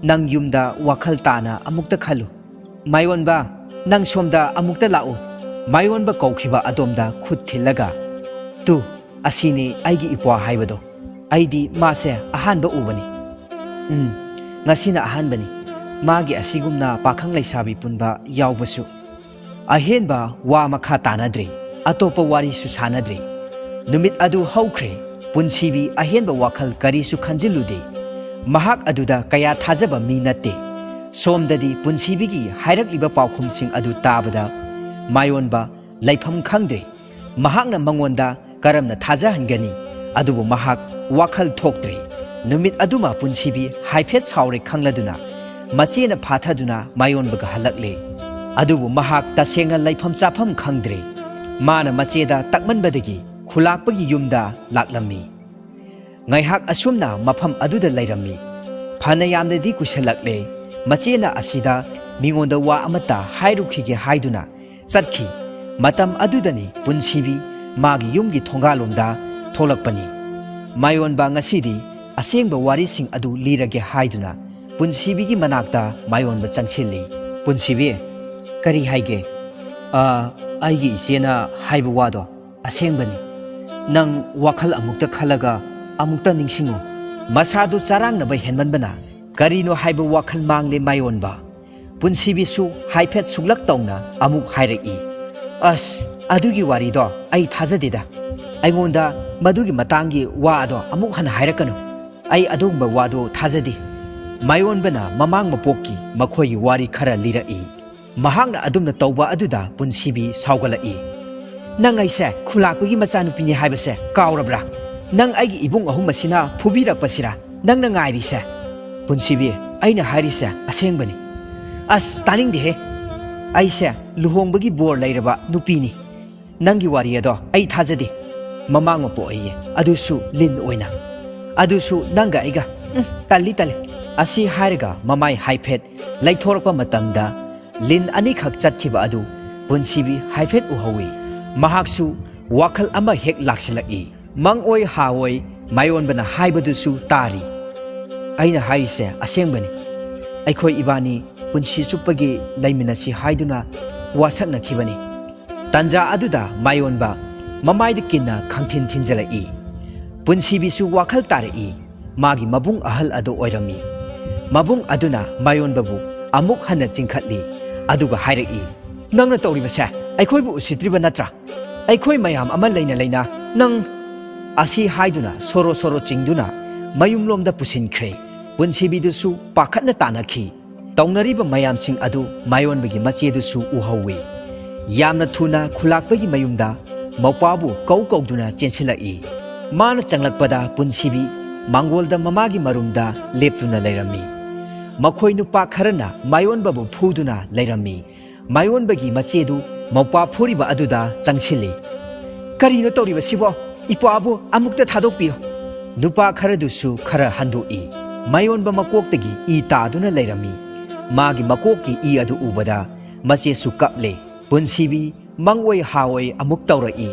ꯅꯪ ꯌꯨꯝꯗ ꯋꯥꯈꯜ ꯇꯥꯅ ꯑꯃꯨꯛꯇ ꯈꯜꯂꯨ꯫ ꯃꯥꯏꯑꯣꯟꯕ, ꯅꯪ ꯁꯣꯝꯗ ꯑꯃꯨꯛꯇ ꯂꯥꯛꯎ꯫" ꯃꯥꯏꯑꯣꯟꯕ ꯀꯧꯈꯤꯕ ꯑꯗꯣꯝꯗ ꯈꯨꯠ ꯊꯤꯜꯂꯒ, "ꯇꯨ, ꯑꯁꯤꯅꯤ ꯑꯩꯒꯤ ꯏꯄ꯭ꯋꯥ ꯍꯥꯏꯕꯗꯣ꯫ ꯑꯩꯗꯤ ꯃꯥꯁꯦ ꯑꯍꯥꯟꯕ ꯎꯕꯅꯤ꯫ ꯎꯝ, ꯉꯁꯤꯅ ꯑꯍꯥꯟꯕꯅꯤ꯫ ꯃꯥꯒꯤ ꯑꯁꯤꯒꯨꯝꯅ ꯄꯥꯈꯪ ꯂꯩꯁꯥꯕꯤ ꯄꯨꯟꯕ ꯌꯥꯎꯕꯁꯨ꯫" ꯑꯍꯦꯟꯕ ꯋꯥ ꯃꯈꯥ ꯇꯥꯅꯗ꯭ꯔꯦ꯫ ꯑꯇꯣꯞꯄ ꯋꯥꯔꯤꯁꯨ ꯁꯥꯅꯗ꯭ꯔꯦ꯫ ꯅꯨꯃꯤꯠ ꯑꯗꯨ ꯍꯧꯈ꯭ꯔꯦ꯫ ꯄꯨꯟꯁꯤꯕꯤ ꯑꯍꯦꯟꯕ ꯋꯥꯈꯜ ꯀꯔꯤꯁꯨ ꯈꯟꯖꯤꯜꯂꯨꯗꯦ꯫ ꯃꯍꯥꯛ ꯑꯗꯨꯗ ꯀꯌꯥ ꯊꯥꯖꯕ ꯃꯤ ꯅꯠꯇꯦ꯫ ꯁꯣꯝꯗꯗꯤ ꯄꯨꯟꯁꯤꯕꯤꯒꯤ ꯍꯥꯏꯔꯛꯂꯤꯕ ꯄꯥꯎꯈꯨꯝꯁꯤꯡ ꯑꯗꯨ ꯇꯥꯕꯗ ꯃꯥꯏꯑꯣꯟꯕ ꯂꯩꯐꯝ ꯈꯪꯗ꯭ꯔꯦ꯫ ꯃꯍꯥꯛꯅ ꯃꯉꯣꯟꯗ ꯀꯔꯝꯅ ꯊꯥꯖꯍꯟꯒꯅꯤ? ꯑꯗꯨꯕꯨ ꯃꯍꯥꯛ ꯋꯥꯈꯜ ꯊꯣꯛꯇ꯭ꯔꯦ꯫ ꯅꯨꯃꯤꯠ ꯑꯗꯨꯃ ꯄꯨꯟꯁꯤꯕꯤ ꯍꯥꯏꯐꯦꯠ ꯁꯥꯎꯔꯦ ꯈꯪꯂꯗꯨꯅ ꯃꯆꯦꯅ ꯐꯥꯊꯗꯨꯅ ꯃꯥꯏꯑꯣꯟꯕꯒ ꯍꯜꯂꯛꯂꯦ꯫ ꯑꯗꯨꯕꯨ ꯃꯍꯥꯛ ꯇꯁꯦꯡꯅ ꯂꯩꯐꯝ ꯆꯥꯐꯝ ꯈꯪꯗ꯭ꯔꯦ꯫ ꯃꯥꯅ ꯃꯆꯦꯗ ꯇꯛꯃꯟꯕꯗꯒꯤ ꯈꯨꯂꯥꯛꯄꯒꯤ ꯌꯨꯝꯗ ꯂꯥꯛꯂꯝꯃꯤ꯫ ꯉꯥꯏꯍꯥꯛ ꯑꯁꯨꯝꯅ ꯃꯐꯝ ꯑꯗꯨꯗ ꯂꯩꯔꯝꯃꯤ꯫ ꯐꯅ ꯌꯥꯝꯅꯗꯤ ꯀꯨꯏꯁꯜꯂꯛꯂꯦ꯫ ꯃꯆꯦꯅ ꯑꯁꯤꯗ ꯃꯤꯉꯣꯟꯗ ꯋꯥ ꯑꯃꯠꯇ ꯍꯥꯏꯔꯨꯈꯤꯒꯦ ꯍꯥꯏꯗꯨꯅ ꯆꯠꯈꯤ꯫ ꯃꯇꯝ ꯑꯗꯨꯗꯅꯤ ꯄꯨꯟꯁꯤꯕꯤ ꯃꯥꯒꯤ ꯌꯨꯝꯒꯤ ꯊꯣꯡꯒꯥꯜꯂꯣꯝꯗ ꯊꯣꯛꯂꯛꯄꯅꯤ꯫ ꯃꯥꯏꯑꯣꯟꯕ ꯉꯁꯤꯗꯤ ꯑꯁꯦꯡꯕ ꯋꯥꯔꯤꯁꯤꯡ ꯑꯗꯨ ꯂꯤꯔꯒꯦ ꯍꯥꯏꯗꯨꯅ ꯄꯨꯟꯁꯤꯕꯤꯒꯤ ꯃꯅꯥꯛꯇ ꯃꯥꯏꯑꯣꯟꯕ ꯆꯪꯁꯤꯜꯂꯤ꯫ "ꯄꯨꯟꯁꯤꯕꯤ, ꯀꯔꯤ ꯍꯥꯏꯒꯦ?" "ꯑ, ꯑꯩꯒꯤ ꯏꯆꯦꯅ ꯍꯥꯏꯕ ꯋꯥꯗꯣ ꯑꯁꯦꯡꯕꯅꯤ꯫ ꯅꯪ ꯋꯥꯈꯜ ꯑꯃꯨꯛꯇ ꯈꯜꯂꯒ ꯑꯃꯨꯛꯇ ꯅꯤꯡꯁꯤꯡꯉꯨ꯫" ꯃꯁꯥꯗꯨ ꯆꯔꯥꯡꯅꯕ ꯍꯦꯟꯃꯟꯕꯅ ꯀꯔꯤꯅꯣ ꯍꯥꯏꯕ ꯋꯥꯈꯜ ꯃꯥꯡꯂꯦ ꯃꯥꯏꯑꯣꯟꯕ꯫ ꯄꯨꯟꯁꯤꯕꯤꯁꯨ ꯍꯥꯏꯐꯦꯠ ꯁꯨꯛꯂꯛ ꯇꯧꯅ ꯑꯃꯨꯛ ꯍꯥꯏꯔꯛꯏ, ꯑꯁ, ꯑꯗꯨꯒꯤ ꯋꯥꯔꯤꯗꯣ ꯑꯩ ꯊꯥꯖꯗꯦꯗ꯫ ꯑꯩꯉꯣꯟꯗ ꯃꯗꯨꯒꯤ ꯃꯇꯥꯡꯒꯤ ꯋꯥ ꯑꯗꯣ ꯑꯃꯨꯛ ꯍꯟꯅ ꯍꯥꯏꯔꯛꯀꯅꯨ꯫ ꯑꯩ ꯑꯗꯨꯒꯨꯝꯕ ꯋꯥꯗꯣ ꯊꯥꯖꯗꯦ꯫ ꯃꯥꯏꯑꯣꯟꯕꯅ ꯃꯃꯥꯡ ꯃꯄꯣꯛꯀꯤ ꯃꯈꯣꯏꯒꯤ ꯋꯥꯔꯤ ꯈꯔ ꯂꯤꯔꯛꯏ꯫ ꯃꯍꯥꯛꯅ ꯑꯗꯨꯝꯅ ꯇꯧꯕ ꯑꯗꯨꯗ ꯄꯨꯟꯁꯤꯕꯤ ꯁꯥꯎꯒꯠꯂꯛꯏ꯫ "ꯅꯪ ꯑꯩꯁꯦ ꯈꯨꯂꯥꯛꯄꯒꯤ ꯃꯆꯥꯅꯨꯄꯤꯅꯤ ꯍꯥꯏꯕꯁꯦ ꯀꯥꯎꯔꯕ꯭ꯔꯥ? ꯅꯪ ꯑꯩꯒꯤ ꯏꯕꯨꯡ ꯑꯍꯨꯝ ꯑꯁꯤꯅ ꯐꯨꯕꯤꯔꯛꯄꯁꯤꯔꯥ ꯅꯪꯅ ꯉꯥꯏꯔꯤꯁꯦ?" "ꯄꯨꯟꯁꯤꯕꯤ, ꯑꯩꯅ ꯍꯥꯏꯔꯤꯁꯦ ꯑꯁꯦꯡꯕꯅꯤ꯫" "ꯑꯁ, ꯇꯥꯅꯤꯡꯗꯦꯍꯦ꯫ ꯑꯩꯁꯦ ꯂꯨꯍꯣꯡꯕꯒꯤ ꯕꯣꯔ ꯂꯩꯔꯕ ꯅꯨꯄꯤꯅꯤ꯫ ꯅꯪꯒꯤ ꯋꯥꯔꯤ ꯑꯗꯣ ꯑꯩ ꯊꯥꯖꯗꯦ꯫ ꯃꯃꯥꯡ ꯃꯄꯣꯛ ꯑꯩꯌꯦ, ꯑꯗꯨꯁꯨ ꯂꯤꯟ ꯑꯣꯏꯅ꯫ ꯑꯗꯨꯁꯨ ꯅꯪꯒ ꯑꯩꯒ꯫ ꯎꯝ, ꯇꯜꯂꯤ, ꯇꯜꯂꯤ꯫" ꯑꯁꯤ ꯍꯥꯏꯔꯒ ꯃꯃꯥꯏ ꯍꯥꯏꯐꯦꯠ ꯂꯩꯊꯣꯔꯛꯄ ꯃꯇꯝꯗ ꯂꯤꯟ ꯑꯅꯤꯈꯛ ꯆꯠꯈꯤꯕ ꯑꯗꯨ ꯄꯨꯟꯁꯤꯕꯤ ꯍꯥꯏꯐꯦꯠ ꯎꯍꯧꯏ꯫ ꯃꯍꯥꯛꯁꯨ ꯋꯥꯈꯜ ꯑꯃ ꯍꯦꯛ ꯂꯥꯛꯁꯤꯜꯂꯛꯏ꯫ ꯃꯪ ꯑꯣꯏ ꯍꯥ ꯑꯣꯏ ꯃꯥꯏꯑꯣꯟꯕꯅ ꯍꯥꯏꯕꯗꯨꯁꯨ ꯇꯥꯔꯤ꯫ "ꯑꯩꯅ ꯍꯥꯏꯔꯤꯁꯦ ꯑꯁꯦꯡꯕꯅꯤ꯫ ꯑꯩꯈꯣꯏ ꯏꯕꯥꯅꯤ ꯄꯨꯟꯁꯤ ꯆꯨꯞꯄꯒꯤ ꯂꯩꯃꯤꯟꯅꯁꯤ ꯍꯥꯏꯗꯨꯅ ꯋꯥꯁꯛꯅꯈꯤꯕꯅꯤ꯫" ꯇꯟꯖꯥ ꯑꯗꯨꯗ ꯃꯥꯏꯑꯣꯟꯕ ꯃꯃꯥꯏꯗ ꯀꯤꯟꯅ ꯈꯪꯊꯤꯟ ꯊꯤꯟꯖꯤꯜꯂꯛꯏ꯫ ꯄꯨꯟꯁꯤꯕꯤꯁꯨ ꯋꯥꯈꯜ ꯇꯥꯔꯛꯏ꯫ ꯃꯥꯒꯤ ꯃꯕꯨꯡ ꯑꯍꯜ ꯑꯗꯨ ꯑꯣꯏꯔꯝꯃꯤ꯫ ꯃꯕꯨꯡ ꯑꯗꯨꯅ ꯃꯥꯏꯑꯣꯟꯕꯕꯨ ꯑꯃꯨꯛ ꯍꯟꯅ ꯆꯤꯡꯈꯠꯂꯤ, ꯑꯗꯨꯒ ꯍꯥꯏꯔꯛꯏ, "ꯅꯪꯅ ꯇꯧꯔꯤꯕꯁꯦ ꯑꯩꯈꯣꯏꯕꯨ ꯎꯁꯤꯠꯇ꯭ꯔꯤꯕ ꯅꯠꯇ꯭ꯔꯥ? ꯑꯩꯈꯣꯏ ꯃꯌꯥꯝ ꯑꯃ ꯂꯩꯅ ꯂꯩꯅ ꯅꯪ꯫" ꯑꯁꯤ ꯍꯥꯏꯗꯨꯅ ꯁꯣꯔꯣ ꯁꯣꯔꯣ ꯆꯤꯡꯗꯨꯅ ꯃꯌꯨꯝꯂꯣꯝꯗ ꯄꯨꯁꯤꯟꯈ꯭ꯔꯦ꯫ ꯄꯨꯟꯁꯤꯕꯤꯗꯨꯁꯨ ꯄꯥꯈꯠꯅ ꯇꯥꯅꯈꯤ꯫ ꯇꯧꯅꯔꯤꯕ ꯃꯌꯥꯝꯁꯤꯡ ꯑꯗꯨ ꯃꯥꯏꯑꯣꯟꯕꯒꯤ ꯃꯆꯦꯗꯨꯁꯨ ꯎꯍꯧꯏ꯫ ꯌꯥꯝꯅ ꯊꯨꯅ ꯈꯨꯂꯥꯛꯄꯒꯤ ꯃꯌꯨꯝꯗ ꯃꯧꯄ꯭ꯋꯥꯕꯨ ꯀꯧ ꯀꯧꯗꯨꯅ ꯆꯦꯟꯁꯤꯜꯂꯛꯏ꯫ ꯃꯥꯅ ꯆꯪꯂꯛꯄꯗ ꯄꯨꯟꯁꯤꯕꯤ ꯃꯥꯡꯒꯣꯜꯗ ꯃꯃꯥꯒꯤ ꯃꯔꯨꯝꯗ ꯂꯦꯞꯇꯨꯅ ꯂꯩꯔꯝꯃꯤ꯫ ꯃꯈꯣꯏ ꯅꯨꯄꯥ ꯈꯔꯅ ꯃꯥꯏꯑꯣꯟꯕꯕꯨ ꯐꯨꯗꯨꯅ ꯂꯩꯔꯝꯃꯤ꯫ ꯃꯥꯏꯑꯣꯟꯕꯒꯤ ꯃꯆꯦꯗꯨ ꯃꯧꯄ꯭ꯋꯥ ꯐꯨꯔꯤꯕ ꯑꯗꯨꯗ ꯆꯪꯁꯤꯜꯂꯤ꯫ "ꯀꯔꯤꯅꯣ ꯇꯧꯔꯤꯕꯁꯤꯕꯣ? ꯏꯄ꯭ꯋꯥꯕꯨ ꯑꯃꯨꯛꯇ ꯊꯥꯗꯣꯛꯄꯤꯌꯨ꯫" ꯅꯨꯄꯥ ꯈꯔꯗꯨꯁꯨ ꯈꯔ ꯍꯟꯗꯣꯛꯏ꯫ ꯃꯥꯏꯑꯣꯟꯕ ꯃꯀꯣꯛꯇꯒꯤ ꯏ ꯇꯥꯗꯨꯅ ꯂꯩꯔꯝꯃꯤ꯫ ꯃꯥꯒꯤ ꯃꯀꯣꯛꯀꯤ ꯏ ꯑꯗꯨ ꯎꯕꯗ ꯃꯆꯦꯁꯨ ꯀꯞꯂꯦ꯫ ꯄꯨꯟꯁꯤꯕꯤ ꯃꯪ ꯑꯣꯏ ꯍꯥ ꯑꯣꯏ ꯑꯃꯨꯛ ꯇꯧꯔꯛꯏ꯫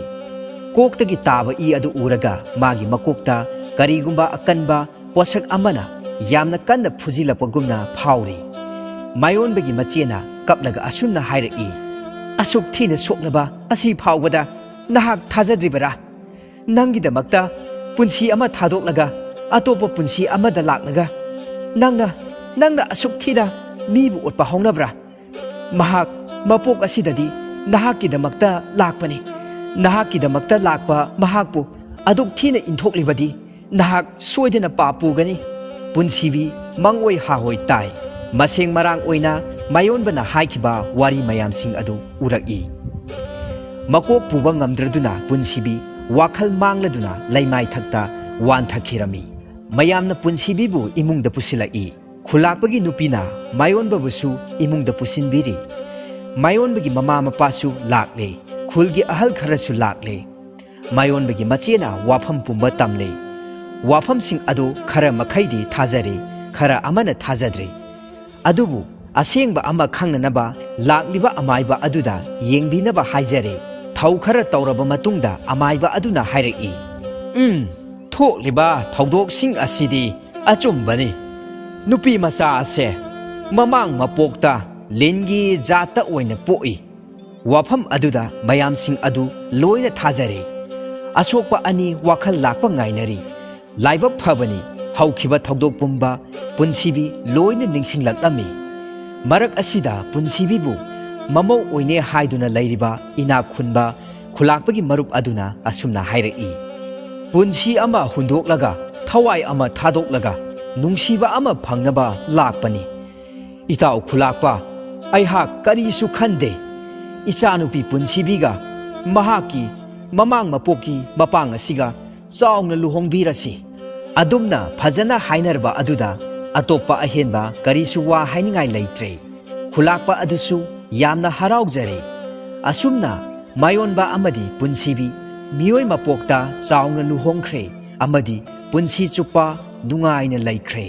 ꯀꯣꯛꯇꯒꯤ ꯇꯥꯕ ꯏ ꯑꯗꯨ ꯎꯔꯒ ꯃꯥꯒꯤ ꯃꯀꯣꯛꯇ ꯀꯔꯤꯒꯨꯝꯕ ꯑꯀꯟꯕ ꯄꯣꯠꯁꯛ ꯑꯃꯅ ꯌꯥꯝꯅ ꯀꯟꯅ ꯐꯨꯖꯤꯜꯂꯛꯄꯒꯨꯝꯅ ꯐꯥꯎꯔꯤ꯫ ꯃꯥꯏꯑꯣꯟꯕꯒꯤ ꯃꯆꯦꯅ ꯀꯞꯂꯒ ꯑꯁꯨꯝꯅ ꯍꯥꯏꯔꯛꯏ, "ꯑꯁꯨꯛ ꯊꯤꯅ ꯁꯣꯛꯂꯕ ꯑꯁꯤ ꯐꯥꯎꯕꯗ ꯅꯍꯥꯛ ꯊꯥꯖꯗ꯭ꯔꯤꯕꯔꯥ? ꯅꯪꯒꯤꯗꯃꯛꯇ ꯄꯨꯟꯁꯤ ꯑꯃ ꯊꯥꯗꯣꯛꯂꯒ ꯑꯇꯣꯞꯄ ꯄꯨꯟꯁꯤ ꯑꯃꯗ ꯂꯥꯛꯂꯒ ꯅꯪꯅ, ꯅꯪꯅ ꯑꯁꯨꯛ ꯊꯤꯅ ꯃꯤꯕꯨ ꯑꯣꯠꯄ ꯍꯧꯅꯕ꯭ꯔꯥ? ꯃꯍꯥꯛ ꯃꯄꯣꯛ ꯑꯁꯤꯗꯗꯤ ꯅꯍꯥꯛꯀꯤꯗꯃꯛꯇ ꯂꯥꯛꯄꯅꯤ꯫ ꯅꯍꯥꯛꯀꯤꯗꯃꯛꯇ ꯂꯥꯛꯄ ꯃꯍꯥꯛꯄꯨ ꯑꯗꯨꯛ ꯊꯤꯅ ꯏꯟꯊꯣꯛꯂꯤꯕꯗꯤ ꯅꯍꯥꯛ ꯁꯣꯏꯗꯅ ꯄꯥꯞ ꯄꯨꯒꯅꯤ꯫ ꯄꯨꯟꯁꯤꯕꯤ ꯃꯪꯑꯣꯏ ꯍꯥꯍꯣꯏ ꯇꯥꯏ꯫ ꯃꯁꯦꯡ ꯃꯔꯥꯡ ꯑꯣꯏꯅ ꯃꯥꯌꯣꯟꯕꯅ ꯍꯥꯏꯈꯤꯕ ꯋꯥꯔꯤ ꯃꯌꯥꯝꯁꯤꯡ ꯑꯗꯨ ꯎꯔꯛꯏ꯫ ꯃꯀꯣꯛ ꯄꯨꯕ ꯉꯝꯗ꯭ꯔꯗꯨꯅ ꯄꯨꯟꯁꯤꯕꯤ ꯋꯥꯈꯜ ꯃꯥꯡꯂꯗꯨꯅ ꯂꯩꯃꯥꯏꯊꯛꯇ ꯋꯥꯟꯊꯈꯤꯔꯝꯃꯤ꯫ ꯃꯌꯥꯝꯅ ꯄꯨꯟꯁꯤꯕꯤꯕꯨ ꯏꯃꯨꯡꯗ ꯄꯨꯁꯤꯜꯂꯛꯏ꯫ ꯈꯨꯂꯥꯛꯄꯒꯤ ꯅꯨꯄꯤꯅ ꯃꯥꯌꯣꯟꯕꯕꯨꯁꯨ ꯏꯃꯨꯡꯗ ꯄꯨꯁꯤꯟꯕꯤꯔꯤ꯫ ꯃꯥꯌꯣꯟꯕꯒꯤ ꯃꯃꯥ ꯃꯄꯥꯁꯨ ꯂꯥꯛꯂꯦ꯫ ꯈꯨꯜꯒꯤ ꯑꯍꯜ ꯈꯔꯁꯨ ꯂꯥꯛꯂꯦ꯫ ꯃꯥꯌꯣꯟꯕꯒꯤ ꯃꯆꯦꯅ ꯋꯥꯐꯝ ꯄꯨꯝꯕ ꯇꯝꯂꯦ꯫ ꯋꯥꯐꯝꯁꯤꯡ ꯑꯗꯨ ꯈꯔ ꯃꯈꯩꯗꯤ ꯊꯥꯖꯔꯦ, ꯈꯔ ꯑꯃꯅ ꯊꯥꯖꯗ꯭ꯔꯦ꯫ ꯑꯗꯨꯕꯨ ꯑꯁꯦꯡꯕ ꯑꯃ ꯈꯪꯅꯅꯕ ꯂꯥꯛꯂꯤꯕ ꯑꯃꯥꯏꯕ ꯑꯗꯨꯗ ꯌꯦꯡꯕꯤꯅꯕ ꯍꯥꯏꯖꯔꯦ꯫ ꯊꯧ ꯈꯔ ꯇꯧꯔꯕ ꯃꯇꯨꯡꯗ ꯑꯃꯥꯏꯕ ꯑꯗꯨꯅ ꯍꯥꯏꯔꯛꯏ, "ꯎꯝ, ꯊꯣꯛꯂꯤꯕ ꯊꯧꯗꯣꯛꯁꯤꯡ ꯑꯁꯤꯗꯤ ꯑꯆꯨꯝꯕꯅꯤ꯫ ꯅꯨꯄꯤ ꯃꯆꯥ ꯑꯁꯦ ꯃꯃꯥꯡ ꯃꯄꯣꯛꯇ ꯂꯤꯟꯒꯤ ꯖꯥꯠꯇ ꯑꯣꯏꯅ ꯄꯣꯛꯏ꯫ ꯋꯥꯐꯝ ꯑꯗꯨꯗ ꯃꯌꯥꯝꯁꯤꯡ ꯑꯗꯨ ꯂꯣꯏꯅ ꯊꯥꯖꯔꯦ꯫ ꯑꯁꯣꯛꯄ ꯑꯅꯤ ꯋꯥꯈꯜ ꯂꯥꯛꯄ ꯉꯥꯏꯅꯔꯤ꯫ ꯂꯥꯏꯕꯛ ꯐꯕꯅꯤ, ꯍꯧꯈꯤꯕ ꯊꯧꯗꯣꯛ ꯄꯨꯝꯕ ꯄꯨꯟꯁꯤꯕꯤ ꯂꯣꯏꯅ ꯅꯤꯡꯁꯤꯡꯂꯛꯂꯝꯃꯤ꯫ ꯃꯔꯛ ꯑꯁꯤꯗ ꯄꯨꯟꯁꯤꯕꯤꯕꯨ ꯃꯃꯧ ꯑꯣꯏꯅꯦ ꯍꯥꯏꯗꯨꯅ ꯂꯩꯔꯤꯕ ꯏꯅꯥꯛ ꯈꯨꯟꯕ ꯈꯨꯂꯥꯛꯄꯒꯤ ꯃꯔꯨꯞ ꯑꯗꯨꯅ ꯑꯁꯨꯝꯅ ꯍꯥꯏꯔꯛꯏ, "ꯄꯨꯟꯁꯤ ꯑꯃ ꯍꯨꯟꯗꯣꯛꯂꯒ, ꯊꯋꯥꯏ ꯑꯃ ꯊꯥꯗꯣꯛꯂꯒ, ꯅꯨꯡꯁꯤꯕ ꯑꯃ ꯐꯪꯅꯕ ꯂꯥꯛꯄꯅꯤ꯫ ꯏꯇꯥꯎ ꯈꯨꯂꯥꯛꯄ, ꯑꯩꯍꯥꯛ ꯀꯔꯤꯁꯨ ꯈꯟꯗꯦ꯫ ꯏꯆꯥꯅꯨꯄꯤ ꯄꯨꯟꯁꯤꯕꯤꯒ ꯃꯍꯥꯛꯀꯤ ꯃꯃꯥꯡ ꯃꯄꯣꯛꯀꯤ ꯃꯄꯥꯡ ꯑꯁꯤꯒ ꯆꯥꯎꯅ ꯂꯨꯍꯣꯡꯕꯤꯔꯁꯤ꯫" ꯑꯗꯨꯝꯅ ꯐꯖꯅ ꯍꯥꯏꯅꯔꯕ ꯑꯗꯨꯗ ꯑꯇꯣꯞꯄ ꯑꯍꯦꯟꯕ ꯀꯔꯤꯁꯨ ꯋꯥ ꯍꯥꯏꯅꯤꯡꯉꯥꯏ ꯂꯩꯇ꯭ꯔꯦ꯫ ꯈꯨꯂꯥꯛꯄ ꯑꯗꯨꯁꯨ ꯌꯥꯝꯅ ꯍꯔꯥꯎꯖꯔꯦ꯫ ꯑꯁꯨꯝꯅ ꯃꯥꯌꯣꯟꯕ ꯑꯃꯗꯤ ꯄꯨꯟꯁꯤꯕꯤ ꯃꯤꯑꯣꯏ ꯃꯄꯣꯛꯇ ꯆꯥꯎꯅ ꯂꯨꯍꯣꯡꯈ꯭ꯔꯦ ꯑꯃꯗꯤ ꯄꯨꯟꯁꯤ ꯆꯨꯞꯄ ꯅꯨꯡꯉꯥꯏꯅ ꯂꯩꯈ꯭ꯔꯦ꯫